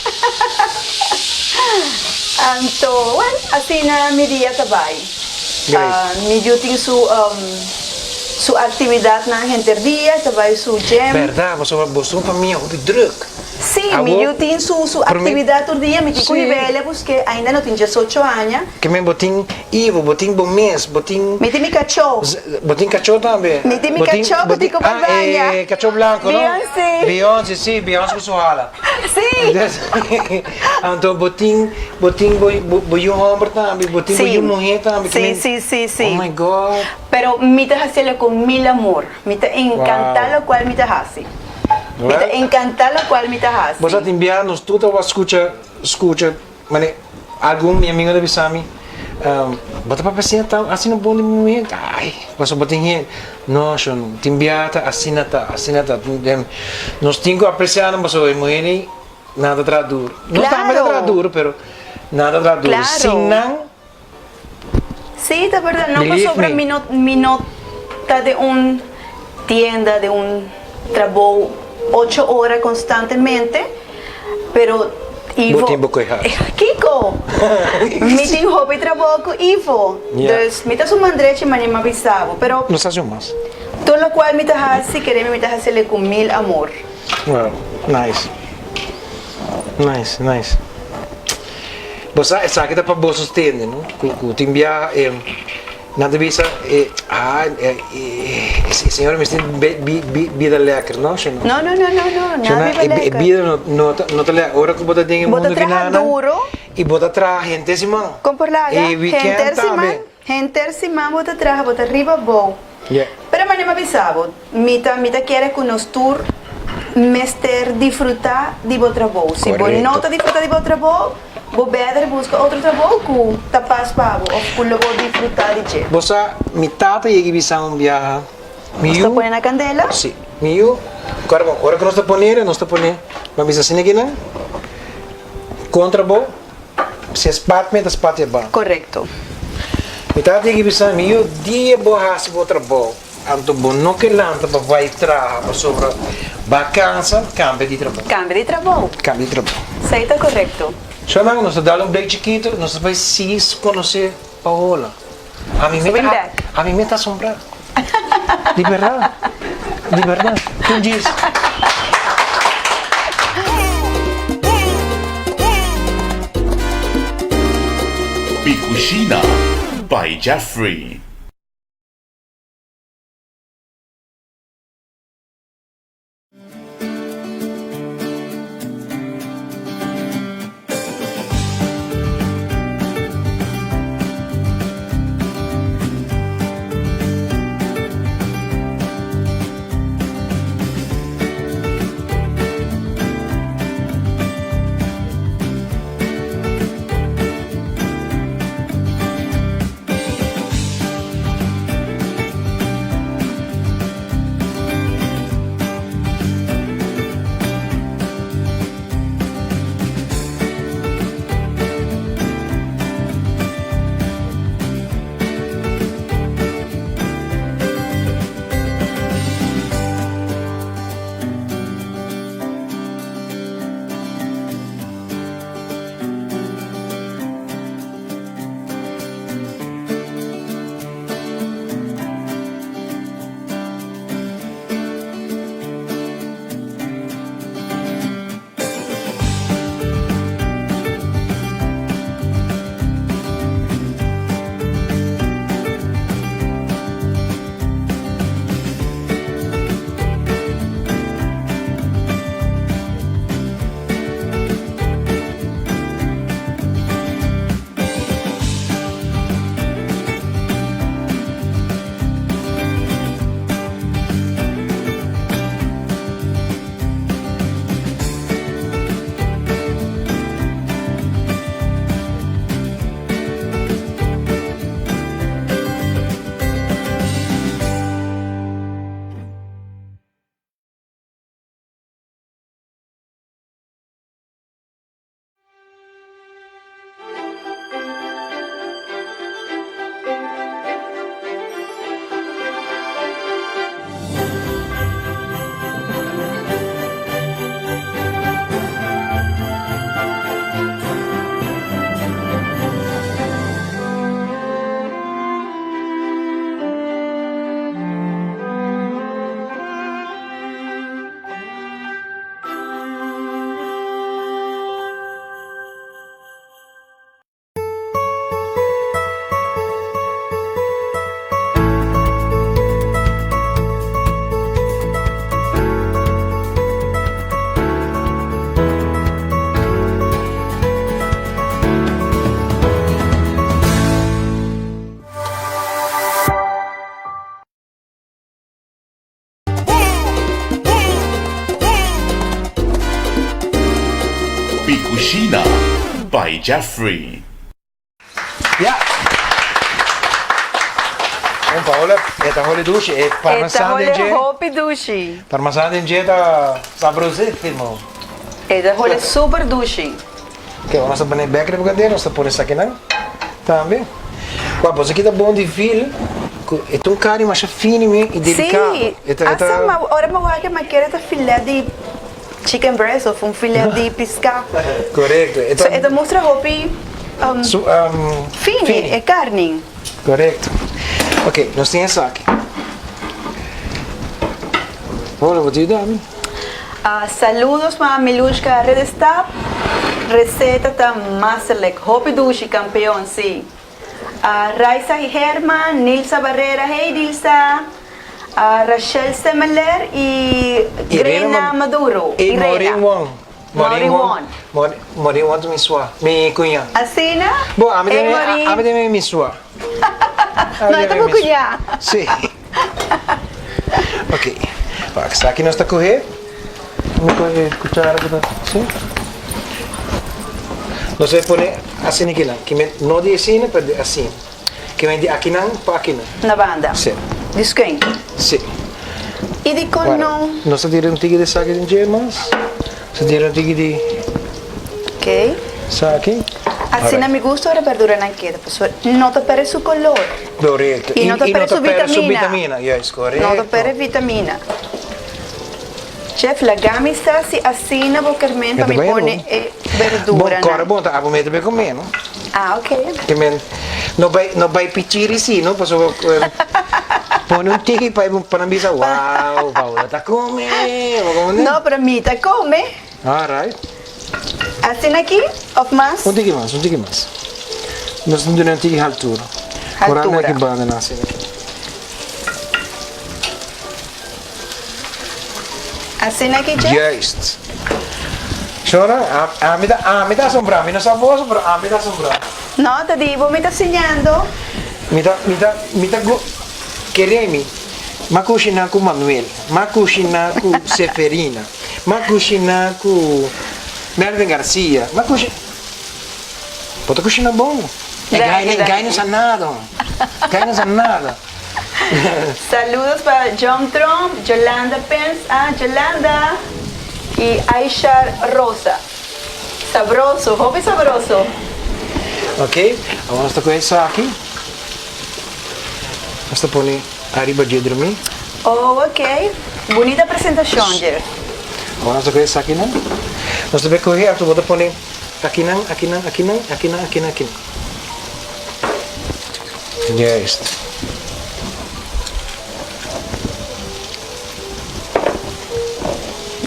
Anto, well, asina mi dia ta bai. Mi yu tin su su aktividatnan henter dia, e ta bai su gym. Bèrdat, pasobra boso un famia hopi drùk. Sí, mi yu tin su su aktividat tur dia, mi tin ku hib'el busk'é, ainda no tin diesocho aña. Ke men bo tin Ivo, bo tin bo mes, bo tin. Mi tin mi kachó. Bo tin kachó tambe? Mi tin mi kachó ku tin ku bai baña. Ah, e kachó blanko, no? Beyoncé. Beyoncé, sí, Beyoncé ku su hala. Sí. Anto bo tin, bo tin bo, bo yu hòmber tambe, bo tin bo yu muhé tambe. Sí, sí, sí, sí. Oh my God. Pero mi ta hasiel ku mil amor. Mi ta enkantá lokual mi ta hasi. Mi ta enkantá lokual mi ta hasi. Bo sa tin bia nos tur ta wak skucha, skucha. Mane, algun mi amigo ta bisa mi, Bo ta papia asina ta asina bon di muhé? Ai, pasobra bo tin hende. No, shon, tin bia ta asina ta, asina ta. Nos tin ku apresiá nan pasobra e muhénan nan ta traha duru. Nos tambe ta traha duru, pero nan ta traha duru. Sin nan. Sí, ta berdad. No pasobra mi no, mi no ta den un tienda, den un trabou ocho ora constantemente, pero Ivo. Bo tin bo koe hasi. Kiko! Mi tin hopi trabou ku Ivo. Dus mi ta su mandrechi mane mi a bisa bo, pero. No sa haci un mas. Tur locual mi ta hasi, kere mi mi ta hasiel ku mil amor. Wow, nice. Nice, nice. Bo sa esaki ta pa boso tende no ku ku tin biaha e nan ta bisa e ah e e señora mester bi bi bida lekker no si no. No no no no no na biba lekker. E bida no no ta no ta lekker ora ku bo ta den e Bo ta mundo traha kinanan duro. i bo ta traha henter siman. Kon por laga E weekend henter siman tambe. henter siman bo ta traha bo ta riba bou. Yeah. Pero mane mi a bisa bo, mi ta mi ta kere ku nos tur mester difrutá di bo trabou. Si bo no ta difrutá di bo trabou, bo bèder buska otro trabou ku ta pas pa bo òf ku lo bo difrutá di dje. Bo sa, mi tata yega bisa un biaha, mi yu. Nos ta pone na kandela? Si, mi yu, kòrda bon, ora ku nos ta pone, nos ta pone, mi a bisa asina kinan, kontra bo. Si e spat mi, e ta spat e ban. Korekto. Mi tata tin ki bisa mi, Yo dia bo hasi bo trabou, anto bo no ke lanta pa bai traha pasobra bo a kansa, kambia di trabou. Kambia di trabou. Kambia di trabou. Esei ta korekto. So nan, nos ta dal un break chikito, nos ta bai sigui konosé. Paola. Ami mi ta ami mi ta asombrá. Di berdad. Di berdad. Tin djis. Mi Cushina by Jeffrey. Mi Cushina by Jeffrey. Ya. Bon Paola, e ta holi dushi, e E ta parmesan den holi dje. hopi dushi. Parmesan den dje ta sabrosísimo. E ta holi super dushi. Ok, ora nos ta pone bek riba kandela, nos ta pone esakinan tambe. Wak, boso kita bon di vil, ku e ta un karni masha fini mi i delikado. Sí, E ta, e ta. asta ma ora mi wak e makera ta filet di chicken breast of un filet di piská. Korekto, e ta. So e ta mustra hopi Su, fini, fini. e karni. Korekto. Ok, nos tin esaki. Hola, bo ta yuda mi? Saludos pa Milushka Redestap receta ta masterlijk hopi dushi campeon si Raisa Herman Nilsa Barrera hey Nilsa Rachel Semeler y Grena Maduro Y Maureen Wong Maureen Wong Maureen Wong ta mi sua mi cuña Asina Bo ami ta mi mi sua No e ta bo cuña Si. Ok, wak, esaki nos ta kohe. Mi kohe kuchara ku ta si. Nos a pone asina kinan, ki men no di asina pero di asina. Ki men di akinan pa akinan. Na banda. Si. Di skeun. Si. I dikon no? Nos ta tira un tiki di esaki den dje mas. Nos ta tira un tiki di. Ok. Esaki. Asina mi gusta ora berduranan keda pasobra no ta perde su color. Correcto. Y no ta perde su vitamina. Juist, correcto. No ta perde vitamina. Chef, laga mi sa si asina bo kermen pa mi pone e berduranan. Bon, kòrda bon ta abo mete be kome, no? Ah, ok. Ke men, no bai, no bai pichiri si, no? Pasobra pone un tiki pa pa nan bisa, wow, Paola ta kome, bo komprende? No, pero mi ta kome. Alright. Asina aki of mas? Un tiki mas, un tiki mas. Nos ta duna un tiki haltura. Haltura. Por aki banda nan asina aki. Asina ki dje? Juist. Shona, ami ta, ami ta asombrá. Mi no sa boso, pero ami ta asombrá. No, ta di bo mi ta siñando. Mi ta, mi ta, mi ta go, kere mi, m'a kushiná ku Manuel, m'a kushiná ku Seferina, m'a kushiná ku Melvin Garcia, m'a kushi, bo ta kushiná bon. E gai, gai no sa nada, hon. Gai no sa nada. Saludos pa John Tromp, Jolanda Pence, ah Jolanda! Y Aishar Rosa. Sabroso, hopi sabroso. Ok, awor nos ta coge esaki, nos ta pone ariba dje drumi. Oh ok, bunita presentacion Jeff. Awor nos ta coge esakinan, nos ta bay coge anto bo ta pone akinan, akinan, akinan, akinan, akinan, akinan. Juist.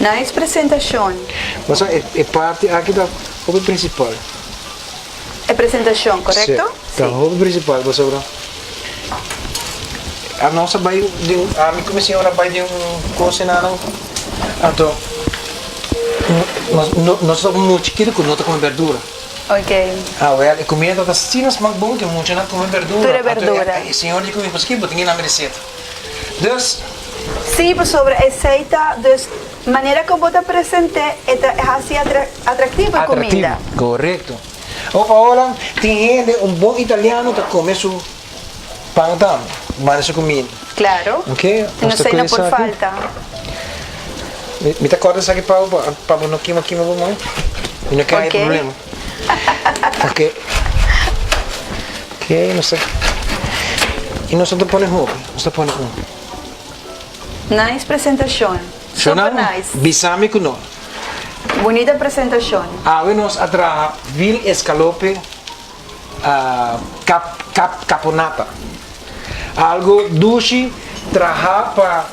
Nice presentacion. Bo sa e parti aki ta hopi principal. E presentacion, correcto? Si, ta hopi principal pasobra anos a bay den ami cu mi señora a bay den un cosinanan anto nos ta mucha chikito cu no ta come berdura. Ok. Awel, e comida tabata asina smak bon cu e muchanan come berdura. Tur e berdura. Anto e señor di cu mi, paske bo tin e nami receta? Dus. Sí, pasobra esey ta, dus manera cu bo ta presente e ta haci atractivo e comida. Atractivo, corecto. O Paola, tin hende, un bon italiano ta come su pan tambe, banda su comida. Claro. Ok, No nos ta esey cu no por esaki. falta. Mi ta corta esaki pa bo pa bo no kima kima bo man mi no kere problema ok ok nos ta y nos no ta pone hopi nos ta pone un. Nice presentacion super nice. Bisa mi cu no. Bunita presentacion. Awe nos a traha vil escalope cap cap caponata algo dushi traha pa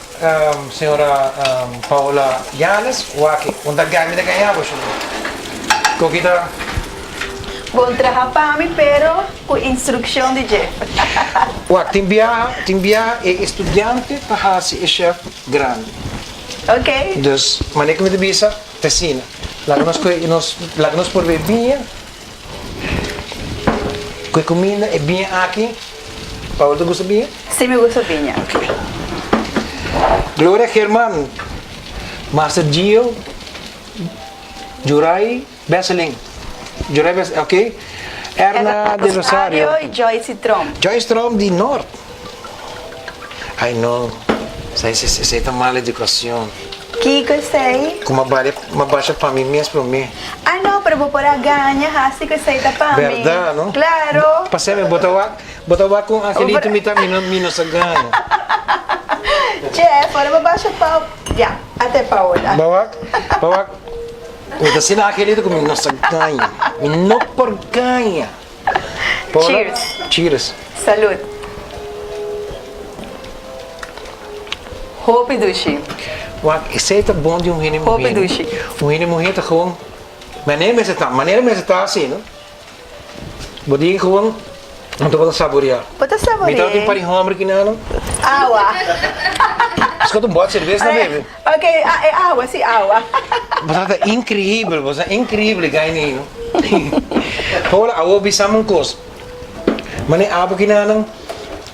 Señora Paola Yanes, wak un ta gami ta gaña bo shungo. Koki ta. Bon traha pa mi pero ku instrukshon di dje. Wak tin biaha tin biaha e estudiante ta hasi e chef grandi. Ok. Dus manera ku mi ta bisa ta asina. Laga nos kohe nos laga nos por be biña ku e kuminda e biña aki. Paola ta gusta biña? Si mi gusta biña. Ok. Gloria German, Master Gio, Jurai Besseling. Jurai Besseling, ok. Erna de Rosario. Rosario y Joyce Tromp. Joyce Tromp di Noord. Ay no, esei ta mal educacion. Kiko esei? Ku m'a basha pa mi mes promé. Ah no, pero bo por a gaña hasi ku esei ta pa mi. Berdad no? Claro. Paseme, bo ta wak, bo ta wak ku Angelito mi ta, mi no, mi no sa gaña. Jeff, ora bo basha pa, ya, ate Paola. Bo wak, bo wak, mi ta asina Angelito ku mi no sa gaña. Mi no por gaña. Paola, Cheers. Cheers. Salud. Hopi dushi. Wak, esei ta bon di un hende muhé. Hopi dushi. Un hende muhé ta gewoon, manera mester ta, manera mester ta asi, no? Bo di gewoon, anto bo ta saboreá. Bo ta saboreá. Mi tabata tin par di hòmber ki nan. Awa. Esco ta un bòt serbes na bebe. Ok, e awa, si awa. Bo ta increíbel, bo ta increíbel gai nei, no? Paola, awor bisami un kos. Manera abo ki nan,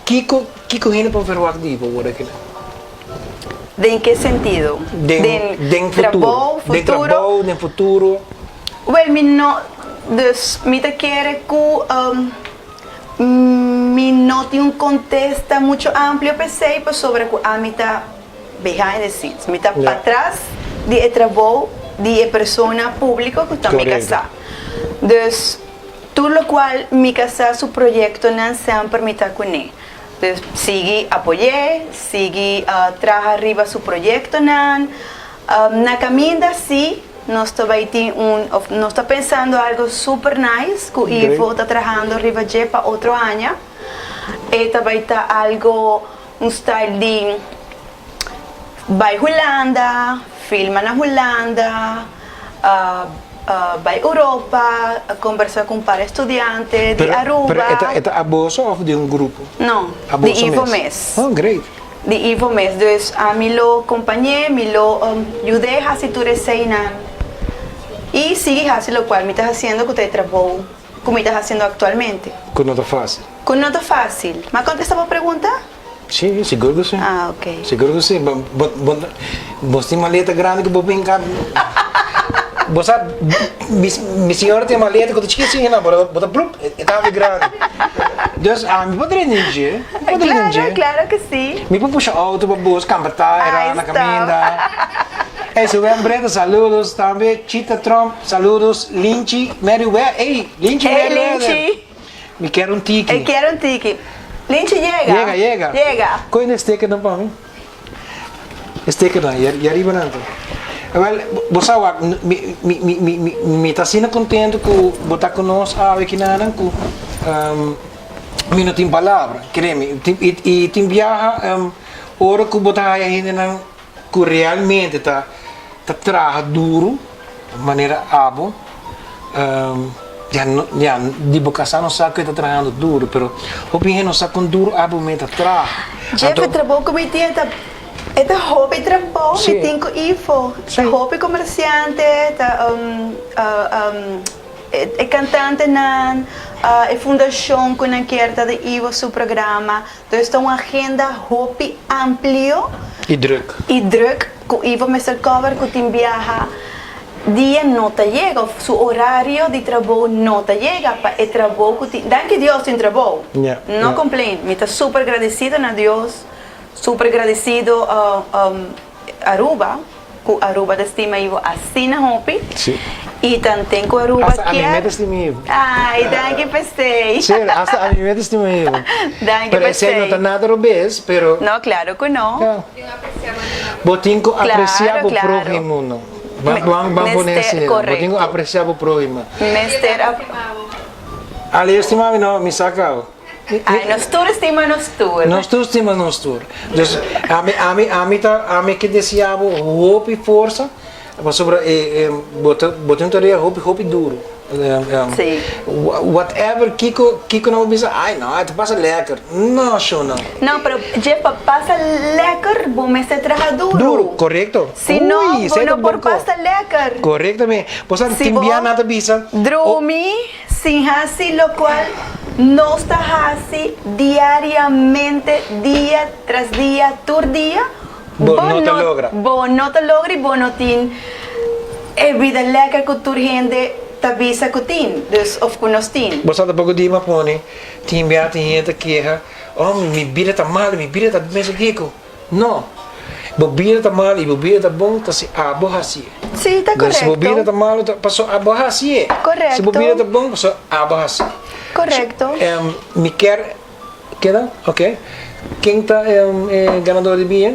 kiko Kiko hende por verwagt di bo word akina? Den ke sentido? Den den futuro. Trabou, futuro? Den trabou, den futuro. Wel mi no, dus mi ta kere ku mi no tin un kontesta mucho amplio p'esei pasobra ku ami ta behind the scenes, mi ta patras di e trabou di e persona públiko ku ta mi kasá. Dus Tur locual mi casa su proyectonan semper mi ta cune. Dus sigui apoy'é, sigui traha riba su proyectonan. Na caminda si nos ta bay tin un of nos ta pensando algo super nice cu Ivo ta trahando riba dje pa otro aña. E ta bay ta algo un style di bay Hulanda, filma na Hulanda, bay Europa, combersa cu un par estudiante di Aruba. Pero e ta aboso of di un grupo? No, di Ivo mes. Oh, great. Di Ivo mes. Dus ami lo compañ'é, mi lo yud'é haci tur eseinan y sigui haci locual mi ta haciendo cu ta e trabou cu mi ta haciendo actualmente. Cu no ta facil. Cu no ta facil. Ma contesta bo pregunta? Si, sigur cu si. Ah, ok. Sigur cu si. Bo, bo, bo, bos tin maleta grandi cu bo bin ka. Bo sa, mi, mi señora tin maleta cu ta chiki asina, bo, bo ta plup, e ta habri grandi. Dus ami por drenta den dje, mi por drenta den dje. Claro, claro cu si. Mi por pusha auto pa bos, camba taira Ay, na stop. caminda. Ey, Suben Breda, saludos tambe. Chita Tromp, saludos. Linchi Merryweather, ey, Linchi Ey, Merryweather. Linchi. Mi kier un tiki. E kier un tiki. Linchi yega. Yega, yega. Yega. Koe e stekernan pa mi. E stekernan, ya riba nan ta. Wel, bo sa wak, mi, mi, mi, mi, mi, mi ta asina contento ku bo ta ku nos awe kinanan ku mi no tin palabra, kere mi. I, i tin biaha ora ku bo ta haya hendenan ku realmente ta ta traha duru manera abo ya no ya di bo kasá no sa ku e ta trahando duru pero hopi hende no sa kon duru abo mes ta traha Jeff anto e trabou ku mi tin e ta e ta hopi trabou mi si tin ku ifo ta si hopi komersiante ta e kantantenan e fundashon ku nan kier ta den Ivo su programa Dus ta un agenda hopi amplio. I druk. I druk ku Ivo mester cover ku tin biaha dia no ta yega of su orario di trabou no ta yega pa e trabou ku tin. Danki Dios tin trabou. No complain. Mi ta super gradecido na Dios, super gradecido Aruba. Ku Aruba ta stima Ivo asina hopi. Sí. I tanten ku Aruba Hasta kier. ami me ta stima Ivo. Ai, danki p'esei. Sí, hasta ami me ta stima Ivo. Danki Pero esei p'esei. no ta nada robes, pero. No, claro ku no. Ja. Tin aprecia manera. Bo tin ku aprecia Claro, bo claro. próhimo, no. Ban, ban, ban pone Mester, asina. Bo tin ku korekto. aprecia bo próhimo. Mester ap. Ale, estima mi no, mi sa kau. Ai, nos tur stima nos tur. Nos tur stima nos tur. Dus ami, ami, ami ta, ami ke desea bo hopi forsa, pasobra e, e, bo ta, bo tin un tarea hopi, hopi duro. Sí. Whatever, kiko, kiko nan bo bisa, ai no, e ta pasa lekker. No, sho no. No, pero dje pa pasa lekker, bo mester traha duro. Duro, korekto. Si no, Ui, bo esei ta no por bon ko. pasa lekker. Korekto mi. Bo sa Si tin bo bia nan ta bisa, o. Drumi. Sin hasi locual nos ta hasi diariamente, dia tras dia, tur dia, Bo no ta logra. Bo no ta logra y bo no tin e bida lekker cu tur hende ta bisa cu tin, dus of cu nos tin. Bo sa tampoco di maponi, tin bia tin hende ta keha, oh mi bida ta malo, mi bida ta mester kico. No. Bo bida ta malo y bo bida ta bon ta si abo hacié. Sí, ta Dus si bo bida correcto. ta malo ta paso abo hacié. Si bo Correcto. bida ta bon paso abo hacié. Correcto. Em, mi kier keda? Ok. Ken ta em e ganador di biña?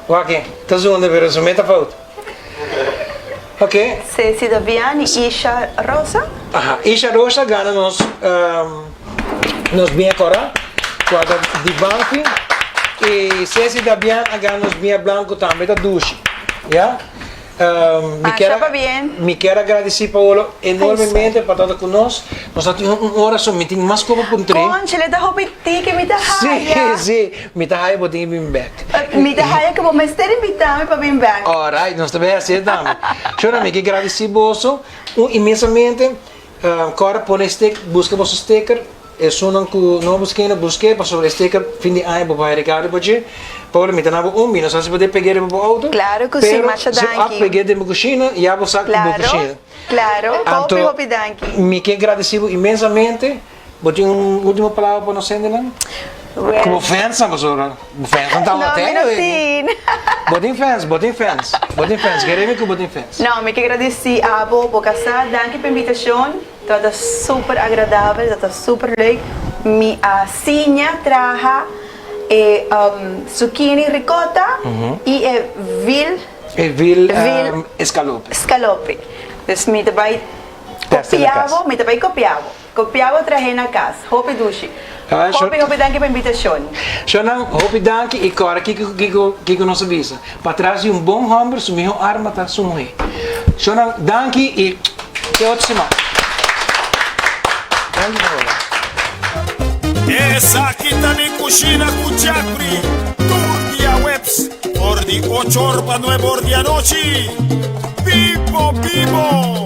Wak e ta zunda pero su meta fout. Ok. Ceci Davian y Isha Rosa. Aha, Isha Rosa gana nos nos biña kora, kua ta di Banfi, y Ceci Davian a gana nos biña blanco tambe ta dushi, ya. Mi kier Masha pabien. mi kier a gradisi Paolo enormemente pa tabata ku nos. Nos a tin un ora so, mi tin mas kopo puntr'é. Conchele ta hopi tiki mi ta Sí, haya. sí, mi ta haya bo tin e bin bek. Mi ta haya ku bo mester invitá mi pa bin bek. Alright, nos ta bay hasié tambe. Shona, mi ke gradisi boso un inmensamente. Kòrda pone stik, buska boso sticker. Esunnan ku no a busk'é, no busk'é, pasobra e sticker fin di aña bo por haya regalo riba dje. Paola, mi ta na bo un, mi no sa si bo ta peg'é riba bo outo. Claro ku si, Pero masha si bo a danki. peg'é den bo kushina, ya bo sa ku bo Claro, kushina. claro. Hopi, Anto, hopi danki. mi ke gradisi bo inmensamente. Bo tin un ultimo palabra pa nos hendenan? Well. Ku bo fansnan pasobra bo fansnan ta No, mi no tin. Bo tin fans, bo tin fans, bo tin fans, kere mi ku bo tin fans. No, mi ke gradisi abo, bo kasá, danki pa invitashon, tabata super agradabel, tabata super leuk, mi a siña traha e zucchini ricotta i e veal. E veal Veal escalope. Escalope. Dus mi ta bai Testa na kopia kas. bo, mi ta bai kopia bo. Kopia bo trahe na kas. Hopi dushi. Ah, sho- Hopi hopi danki pa invitashon. Shonnan, hopi danki i kòrda kiko kiko kiko nos a bisa. Patras di un bon hòmber su mihó arma ta su muhé. Shonnan, danki i te otro siman. Danki Paola. Esaki ta Mi Cushina cu Jeffrey, tur diahuebs for di ocho or pa nuebe or di anochi. Bibo bibo!